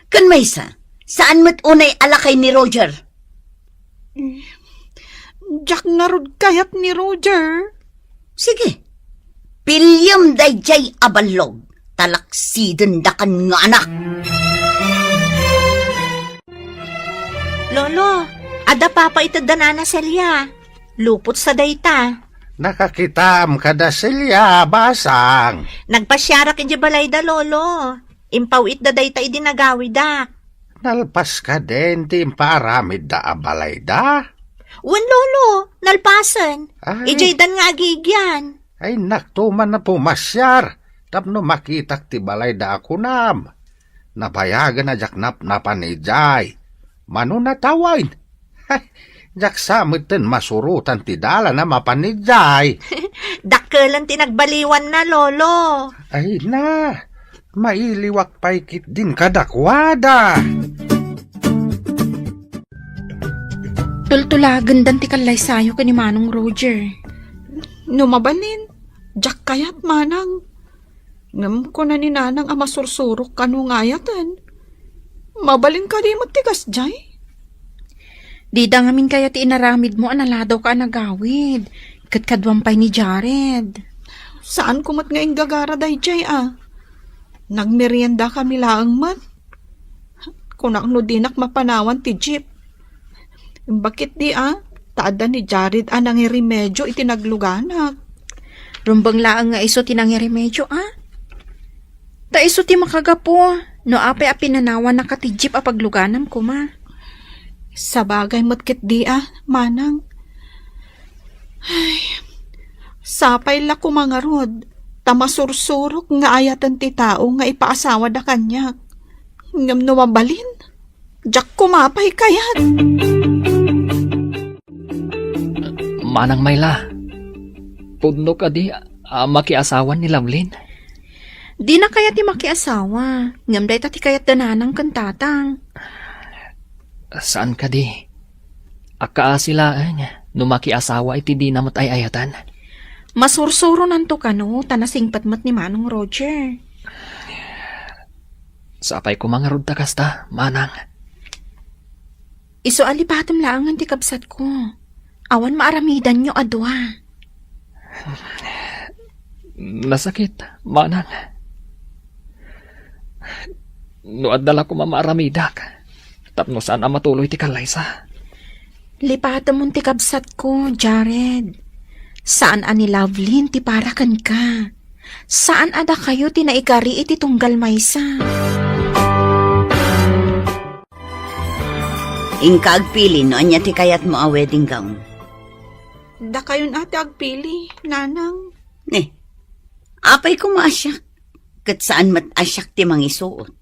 Ken maysa, saan met unay a lakay ni Roger? Diak ngarud kayat ni Roger. Sige, piliem daydiay a ballog, talaksidendaka nga anak. Lolo, adda papa iti danana Celia. Lupot sa dayta. Nakakitam kada Celia, basang. Nagpasiarak iti balayda, Lolo. Impaw-itda dayta idi nagawidak. Nalpas kadin ti impaaramidda a balayda? Wen, Lolo, nalpasen. Ay. Idiaydan nga agigian. Ay, nakto man a pumasiar tapno makitak ti balayda a kunam. Nabayagen a diak napnapan idiay. Mano natawen? Diak sa metten masurotan ti dalan a mapan idiay. Dakkelen ti nagbaliwanna, Lolo. Ay na, mailiwak pay ketdin kadakuada. Tultulagendan ti kallaysayo ken ni Manong Roger. No mabalin, diak kayat, Manang. Ngem kuna ni Nanang a masursurok kano nga ayaten. Mabalin kadi met ti kasdiay? Dida ngamin kayat ti inaramidmo a naladawka a nagawid, ket kaduam pay ni Jared. Saanko met nga inggagara daydiay a. Nagmeriendakami laeng met. Kunak no dinak mapanawan ti jeep. Bakit di, a? Ta adda ni Jared a nangiremedio iti nagluganak. Rumbeng laeng nga isu ti nangiremedio, a? Ta isu ti makagapu no apay a pinanawanaka ti jeep a pagluganam koma. Sabagay met ketdi, a, Manang. Ay, sapay la koma ngarud, ta masursurok nga ayaten ti tao nga ipaasawada kaniak. Ngem no mabalin, diak koma pay kayat. Manang Mayla, pudno kadi a makiasawan ni Lovelyn? Dina kayat ti makiasawa, ngem dayta ti kayat da nanang ken tatang. Saan kadi? Akaasi laeng no makiasawa iti dina met ay-ayatan. Masursuronanto kano ta nasingpet met ni Manong Roger. Sapay koma ngarud ta kasta, Manang. Isu a lipatem laengen ti kabsatko. Awan maaramidanyo a dua. Nasakit, Manang. No adda la koma maaramidak, tapno saan a matuloy ti kallaysa. Lipatemon ti kabsatko, Jared. Saan a ni Lovelyn ti para kenka. Saan a dakayo ti naikari iti tunggal maysa. Inka agpili no ania ti kayatmo a wedding gown. Dakayon a ti agpili, Nanang. Ne, apay koma a siak, ket saan met a siak ti mangisuot.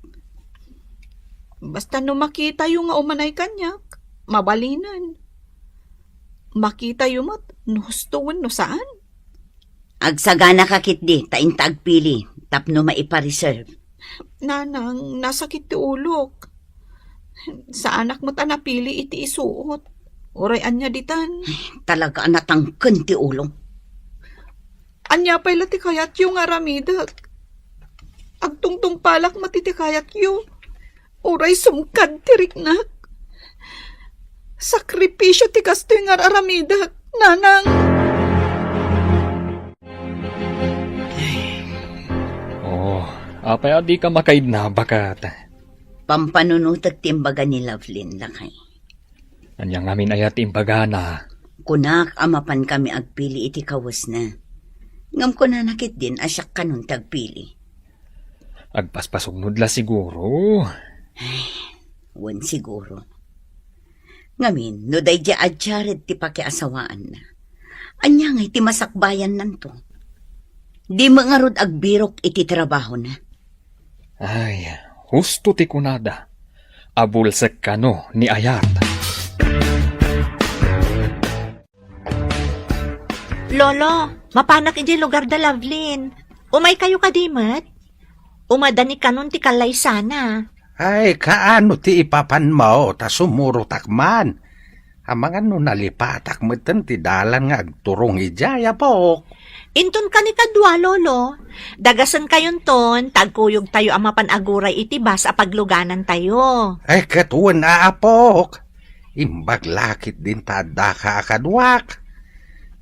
Basta no makitayo nga umanay kaniak, mabalinen. Makitayo met no husto wenno saan. Agsaganaka ketdi ta inta agpili tapno maipa-reserve. Nanang, nasakit ti ulok. Saanak met a napili iti isuot. Uray ania ditan. Talaga a natangken ti ulong. Ania pay la ti kayatyo nga aramidek? Agtungtungpalak met iti kayatyo. Uray sumkad ti riknak. Sakripisio ti kastoy nga ar-aramidek, nanang. Oh, apay a dika makaidna, baket? Pampanunotek ti imbaga ni Lovelyn, lakay. Ania ngamin aya ti imbagana? Kunak a mapankami agpili iti kawesna. Ngem kunana ketdin a siak kanon ti agpili. Agpaspasugnod la siguro. Ay, wen siguro. Ngamin, no daydiay a Jared ti pakiasawaanna, ania ngay ti masakbayannanto? Dimo ngarud agbirok iti trabahona? Ay, husto ti kunada. Abulsek kano ni Ayat. Lolo, mapanak idiay lugar da Lovelyn. Umaykayo kadi met? Umadani kanon ti kallaysana. Ay, kaano ti ipapanmo ta sumurotak man? Amangan no nalipatak metten ti dalan nga agturong idiay, apok. Inton kanikadua, Lolo. Dagasenkayonton, ta agkuyogtayo a mapan aguray iti bus a pagluganantayo. Ay, ket wen a, apok. Imbag la ketdin ta addaka a kaduak.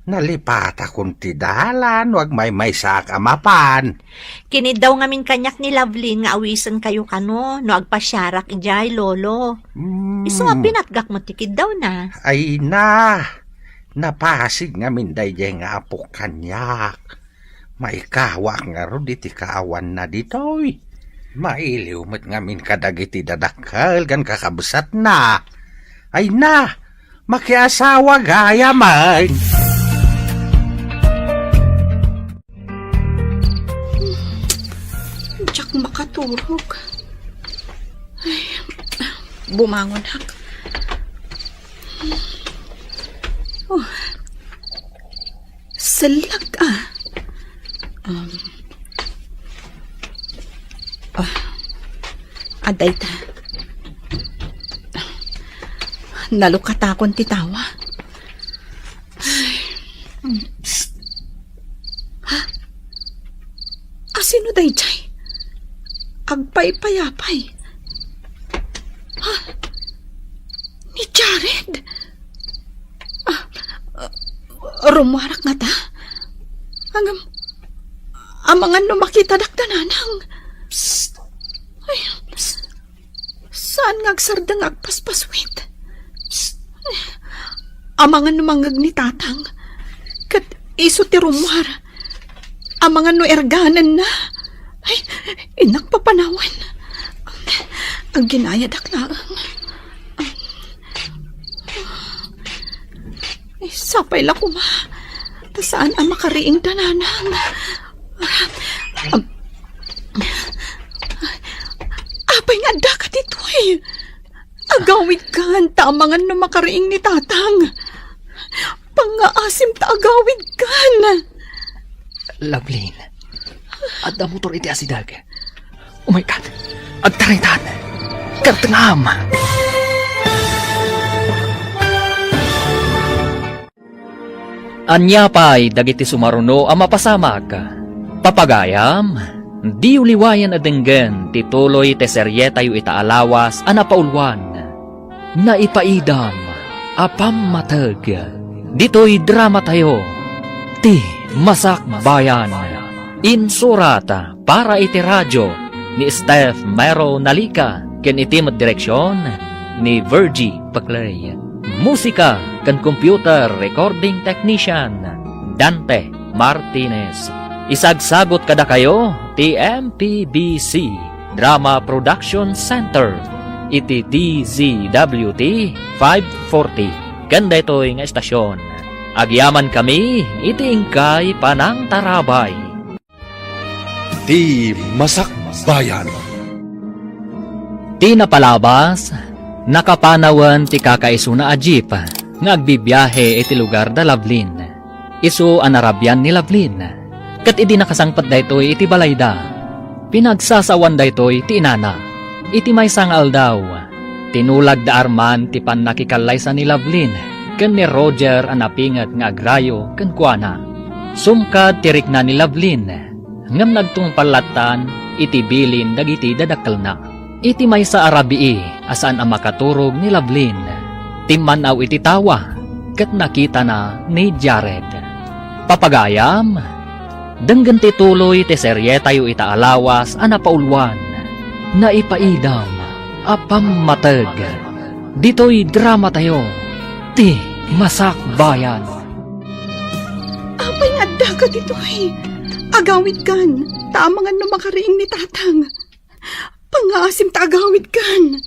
Nalipatakon ti dalan no agmaymaysaak a mapan. Kiniddaw ngamin kaniak ni Lovelyn nga awisenkayo kano no agpasiarak idiay, Lolo. Mm. Isu a pinatgak met ti kiddawna. Ay na, napasig ngamin daydiay nga apok kaniak. Maikawaak ngarud iti kaawanna ditoy. Mailiw met ngamin kadagiti dadakkel ken kakabsatna. Ay na, makiasawa gayam. Diak makaturog. Ay, bumangonak. Oh. Sellag, ah. Um. Ah. Adda ita. Nalukatakon ti tawa. Ay. Psst. Ha? Asino daydiay? Agpaypayapay. Ha? Ni Jared? Ah, ah, rummuarak ngata? Ngem, amangan no makitadak da nanang. Psst. Ay, psst. Saan nga agsardeng nga agpaspaswit? Psst. Amangan no mangngeg ni Tatang. Ket isu ti rummuar. Amangan no erganenna. Ay, innak papanawen. Agginayadak laeng. Ay, sapay la koma. Ta saan a makariing da nanang. Am-, apay nga addaka ditoy? Agawidkan, ta amangan no makariing ni Tatang. Pangngaasim ta agawidkan. Lovelyn, adda motor iti asideg. Umaykan. Agtaritan. Kartengam. Ania pay dagiti sumaruno a mapasamak? Papagayam, diyo liwayan a denggen ti tuloy ti serietayo ita a lawas a napauluan. Naipaidam a pammateg. Ditoy dramatayo, Ti Masakbayan. Insurat para iti radio ni Steph Mero Nalica ken iti met direksion ni Virgie Paclay. Musika ken computer recording technician, Dante Martinez. Isagsagot kadakayo ti M P B C Drama Production Center iti D Z W T five forty. Ken daytoy nga estasion, agyamankami iti inkay panangtarabay. Ti Masakbayan. Ti napalabas, nakapanawen ti kakaisuna a jeep nga agbibiahe iti lugar da Lovelyn. Isu a narabian ni Lovelyn. Ket idi nakasangpet daytoy iti balayda, pinagsasawan daytoy ti inana. Iti maysa nga aldaw, tinulag da Arman ti pannakikallaysa ni Lovelyn ken ni Roger a napinget nga agrayo kenkuana. Sumkad ti rikna ni Lovelyn, ngem nagtungpal lattan iti bilin dagiti dadakkelna. Iti maysa a rabii a saan a makaturog ni Lovelyn, timman-aw iti tawa ket nakitana ni Jared. Papagayam, denggen ti tuloy ti serietayo ita a lawas a napauluan, Naipaidam a Pammateg. Ditoy dramatayo, ti Masakbayan. Apay nga addaka ditoy? Agawidkan, ta amangan no makariing ni Tatang. Pangngaasim ta agawidkan.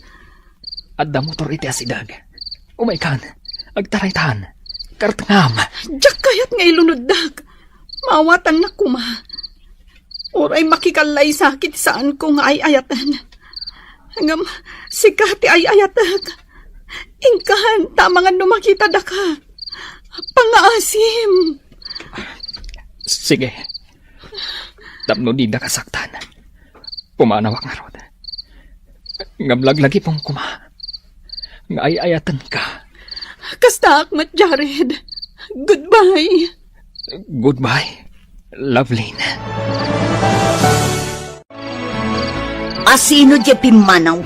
Adda motor iti asideg. Umaykan, agtaraytan. Kartengam. Diak kayat nga ilunoddak. Maawatannak koma. Uray makikallaysa ket saanko nga ay-ayaten. Ngem sika ti ay-ayatek. Inkan, ta amangan no makitadaka. Pangngaasim. Sige. Tapno dida kasaktan. Pumanawak ngarud. Ngem laglagipem koma nga ay-ayatenka. Kastaak met, Jared. Goodbye. Goodbye, Lovelyn. Asino diay pimmanaw?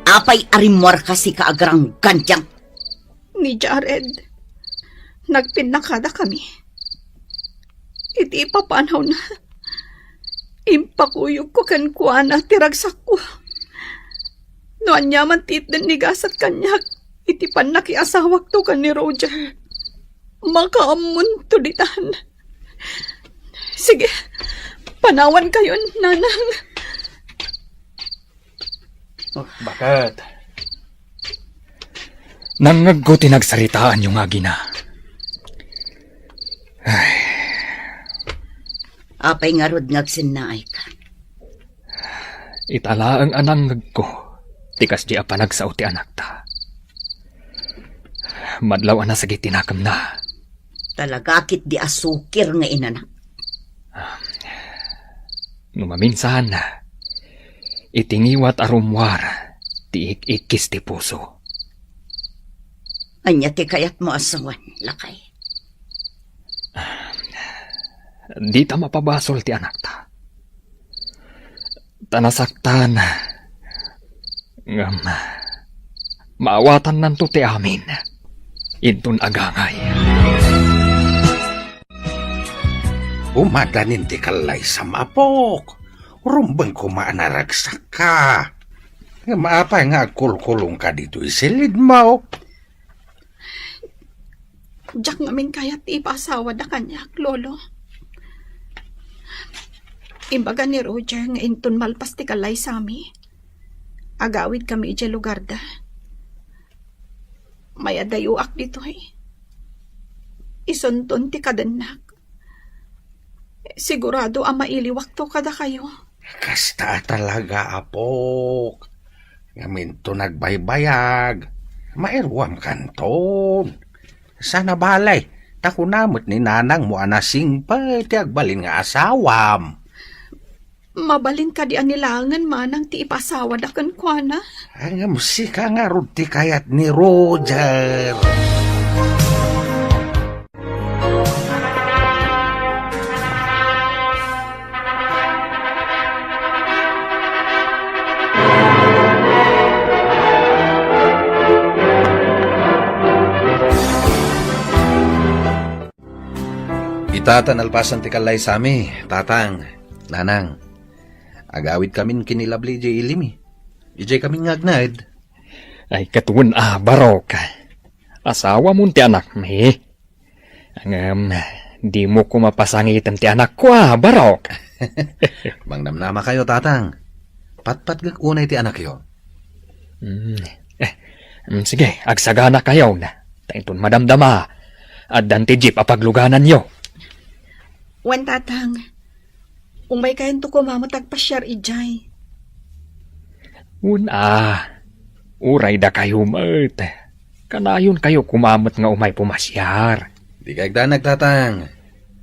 Apay a rimmuarka sika a garanggandiang? Ni Jared, nagpinnakadakami. Iti ipapanawna, impakuyogko kenkuana ti ragsakko. No aniaman ti itden ni gasat kaniak iti pannakiasawakto ken ni Roger, makaammonto ditan. Sige, panawankayon, Nanang. Oh, baket. Nangngegko ti nagsaritaanyo nga agina. Ay. Apay ngarud nga agsennaayka? Ita laeng a nangngegko ti kasdi a panagsao ti anakta. Madlaw a nasagit ti nakemna. Talaga ketdi a sukir nga inanak. No maminsan, iti ngiwat a rummuar ti ik-ikkis ti puso. Ania ti kayatmo a sawen, lakay? Dita mapabasol ti anakta. Ta nasaktan. Ngem, maawatannanto ti amin. Inton agangay. Umadanin ti kallaysam, apok. Rumbeng koma a naragsakka. Ngem apay nga agkulkulongka ditoy silidmo? Diak ngamin kayat ti ipaasawada kaniak, Lolo. Imbaga ni Roger nga inton malpas ti kallaysami, agawidkami idiay lugarda. Mayadayoak ditoy. Isunton ti kadennak. Sigurado a mailiwakto kadakayo. Kasta a talaga, apok. Ngamin to nagbaybayag, mairuam kanton. Sana balay, ta kuna met ni nanangmo a nasingpet ti agbalin nga asawam. Mabalin kadi a ni laengen manang ti ipasawada kenkuana? Ngem sika ngarud ti kayat ni Roger. Ita ta nalpasan ti kallaysami, tatang, nanang. Agawidkamin ken ni Lovely idiay ilimi. Idiay kamin nga agnaed. Ay, ket wen a, barok. Asawamon ti anakmi. Ngem, dimo koma pasangiten ti anakko a, barok. Mangnamnamakayo, tatang. Patpatgek unay ti anakyo. Mm. Eh, mm, sige, agsaganakayon. Ta inton madamdama, addan ti jeep a paglugananyo. Wen, tatang. Umaykayonto koma met agpasiar idiay. Wen a, uray dakayo met. Kanayonkayo koma met nga umay pumasiar. Dika agdanag, tatang.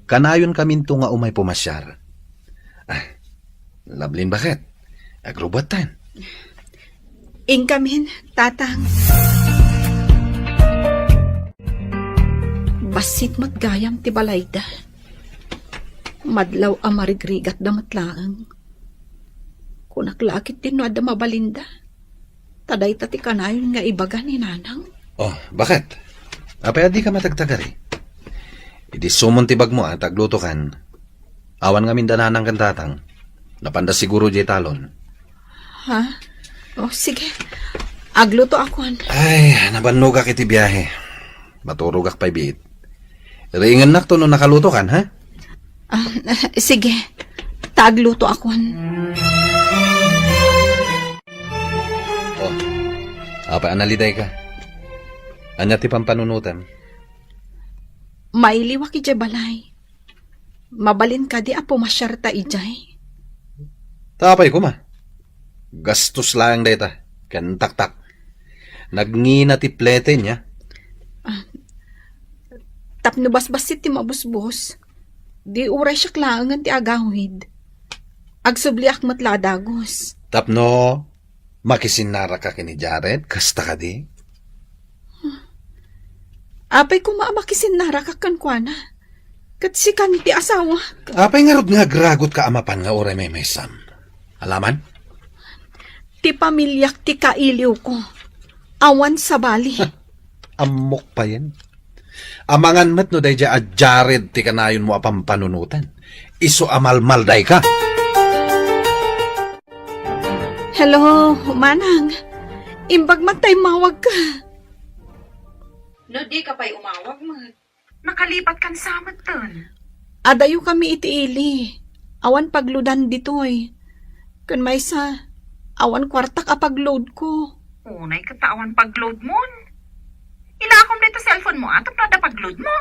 Kanayonkaminto nga umay pumasiar. Ah, Lovely, baket? Agrubuattan. Inkamin, tatang. Bassit met gayam ti balayda. Madlaw a marigrigatda met laeng. Kunak la a ketdin no adda mabalinda. Ta dayta ti kanayon nga ibaga ni Nanang. Oh, baket? Apay a dika matagtagari? Idi sumon ti bagmo a ta aglutokan, awan ngamin da Nanang ken Tatang. Napanda siguro diay talon. Ha? Oh, sige. Aglutoakon. Ay, nabannogak iti biahe. Maturogak pay biit. Riingennak to no nakalutokan, ha? Ah, sige. Ta aglutoakon. Oh, apay a nalidayka? Ania ti pampanunotem? Mailiwak idiay balay. Mabalin kadi a pumasiarta idiay? Ta apay koma? Gastos laeng dayta, ken taktak. Nagngina ti plete nia. Ah, tapno basbassit ti mabusbos, di uray siak laengen ti agawid. Agsubliak met la a dagus. Tapno makisinnaraka ken ni Jared, kasta kadi? Apay koma a makisinnaraka kenkuana? Ket sikan ti asawak. Apay ngarud nga agragotka a mapan nga uray maymaysam? Alaman? Ti pamiliak ti kailiwko. Awan sabali. Ammok payen. Amangan met no daydiay a Jared ti kanayonmo a pampanunoten. Isu a malmaldayka. Hello, Manang. Imbag man ta immawagka. No dika pay umawag met, nakalipatkan sa metten. Adayo kami iti ili. Awan pagloadan ditoy. Ken maysa, awan kuartak a pagloadko. Unay ket ta awan pagloadmon. Ilakom dayta cellphone mo, a, tapno adda pagloadmo.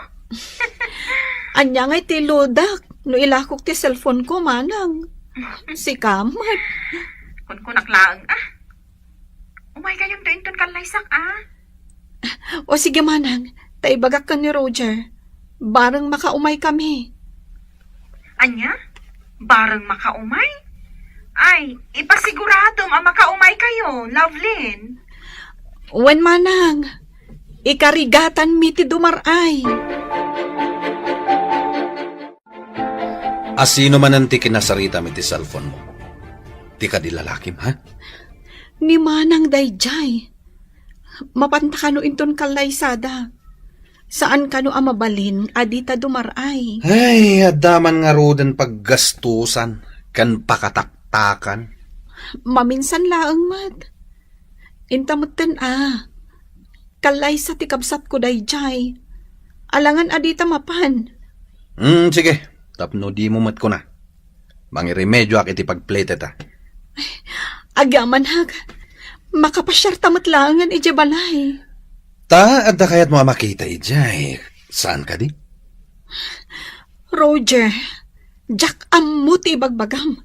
Ania ngay ti loadak no ilakok ti cellphone ko, Manang? Sika met. Kunkunak laeng, a. Umaykayonto inton kallaysak, a. O sige, Manang, ta ibagak ken ni Roger. Bareng makaumay kami. Ania? Bareng makaumay? Ay, ipasiguradom a makaumaykayo, Lovelyn. Wen, Manang, ikarigatanmi ti dumar-ay. A sino manen ti kinasaritam iti cellphone mo? Ti kadi lalakim, ha? Ni Manang daydiay. Mapanta kano inton kallaysada. Saan kano a mabalin a dita dumar-ay. Ay, adda man ngaruden paggastusan ken pakataktakan. Maminsan laeng met. Inta metten a, kallaysa ti kabsatko daydiay. Alangan a dita mapan. Hmm, sige. Tapno dimo met kuna. Mangiremedioak iti pagpleteta. Agyamanak, makapasiarta met laengen idiay balay. Ta, adda kayatmo a makita idiay. Saan kadi? Roger, diak ammo ti ibagbagam.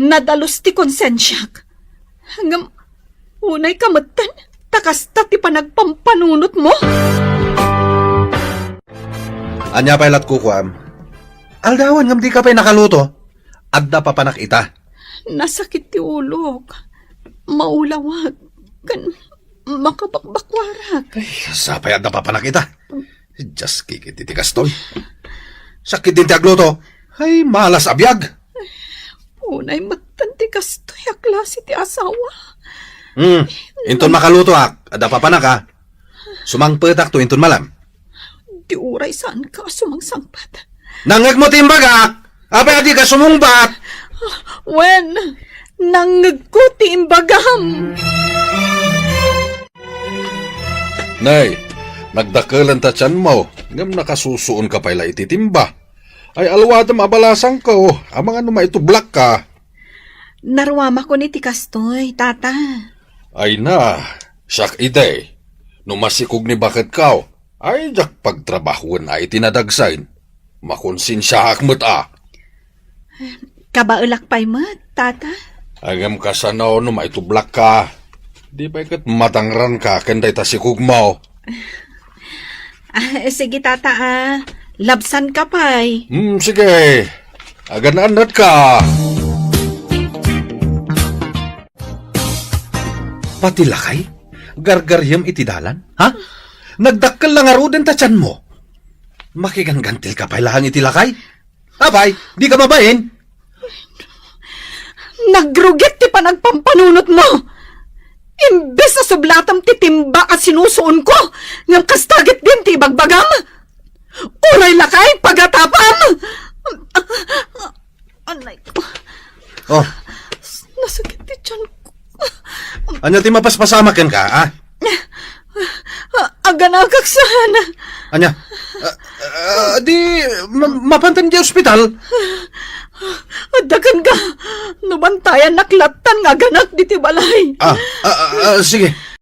Nadalus ti konsensiak. Ngem, unayka metten, ta kasta ti panagpampanunotmo. Ania pay lat kukuam? Aldawen ngem dika pay nakaluto. Adda papanak ita. Nasakit ti ulok. Maulawak. Ken makabakbakwarak. Ay, sapay adda papanak ita. Dios, kikit iti kastoy. Sakit din ti agluto. Ay, malas a biag. Unay metten ti kastoy a klase ti asawa. Hmm, inton makalutoak, adda papanak a. Sumangpetakto inton malem. Di uray saanka a sumangsangpet. Nangngegmo ti imbagak! Apay a dika sumungbat? Wen, nangngegko ti imbagam. Nay, nagdakelen ta tianmo, ngem nakasusuonka pay la iti timba. Ay, alwadem a balasangko, amangan no maitublakka. Naruamakon iti kastoy, tata. Ay na, siak idi. No masikog ni baketko, ay diak pagtrabahoen a iti nadagsen. Makonsensiaak met a. Kabaelak pay met, tata. Ngem kasano no maitublakka? Di pay ket madangranka ken dayta sikogmo? Ah, sige, tata, ah. Labsanka pay. Hmm, sige. Agan-annatka. Pati lakay, gargariem iti dalan, ha? Nagdakkel la ngaruden ta tianmo. Makiganggantilka pay laeng iti lakay? Apay, dika mabain? Nagrugit ti panagpampanunotmo. Imbes a sublatam ti timba a sinusuonko, ngem kasta ketdin ti ibagbagam. Uray lakay, pagatapam! Anay ko. Oh. Nasakit ti tiyan ko. Ania ti mapaspasamak kenka, ha? Ah, aganakak saan. Ania? Ah, ah, di, ma- mapantan di ospital? Adda kenka. No bantayannak lattan nga aganak diti balay. Ah, ah, ah, ah, sige.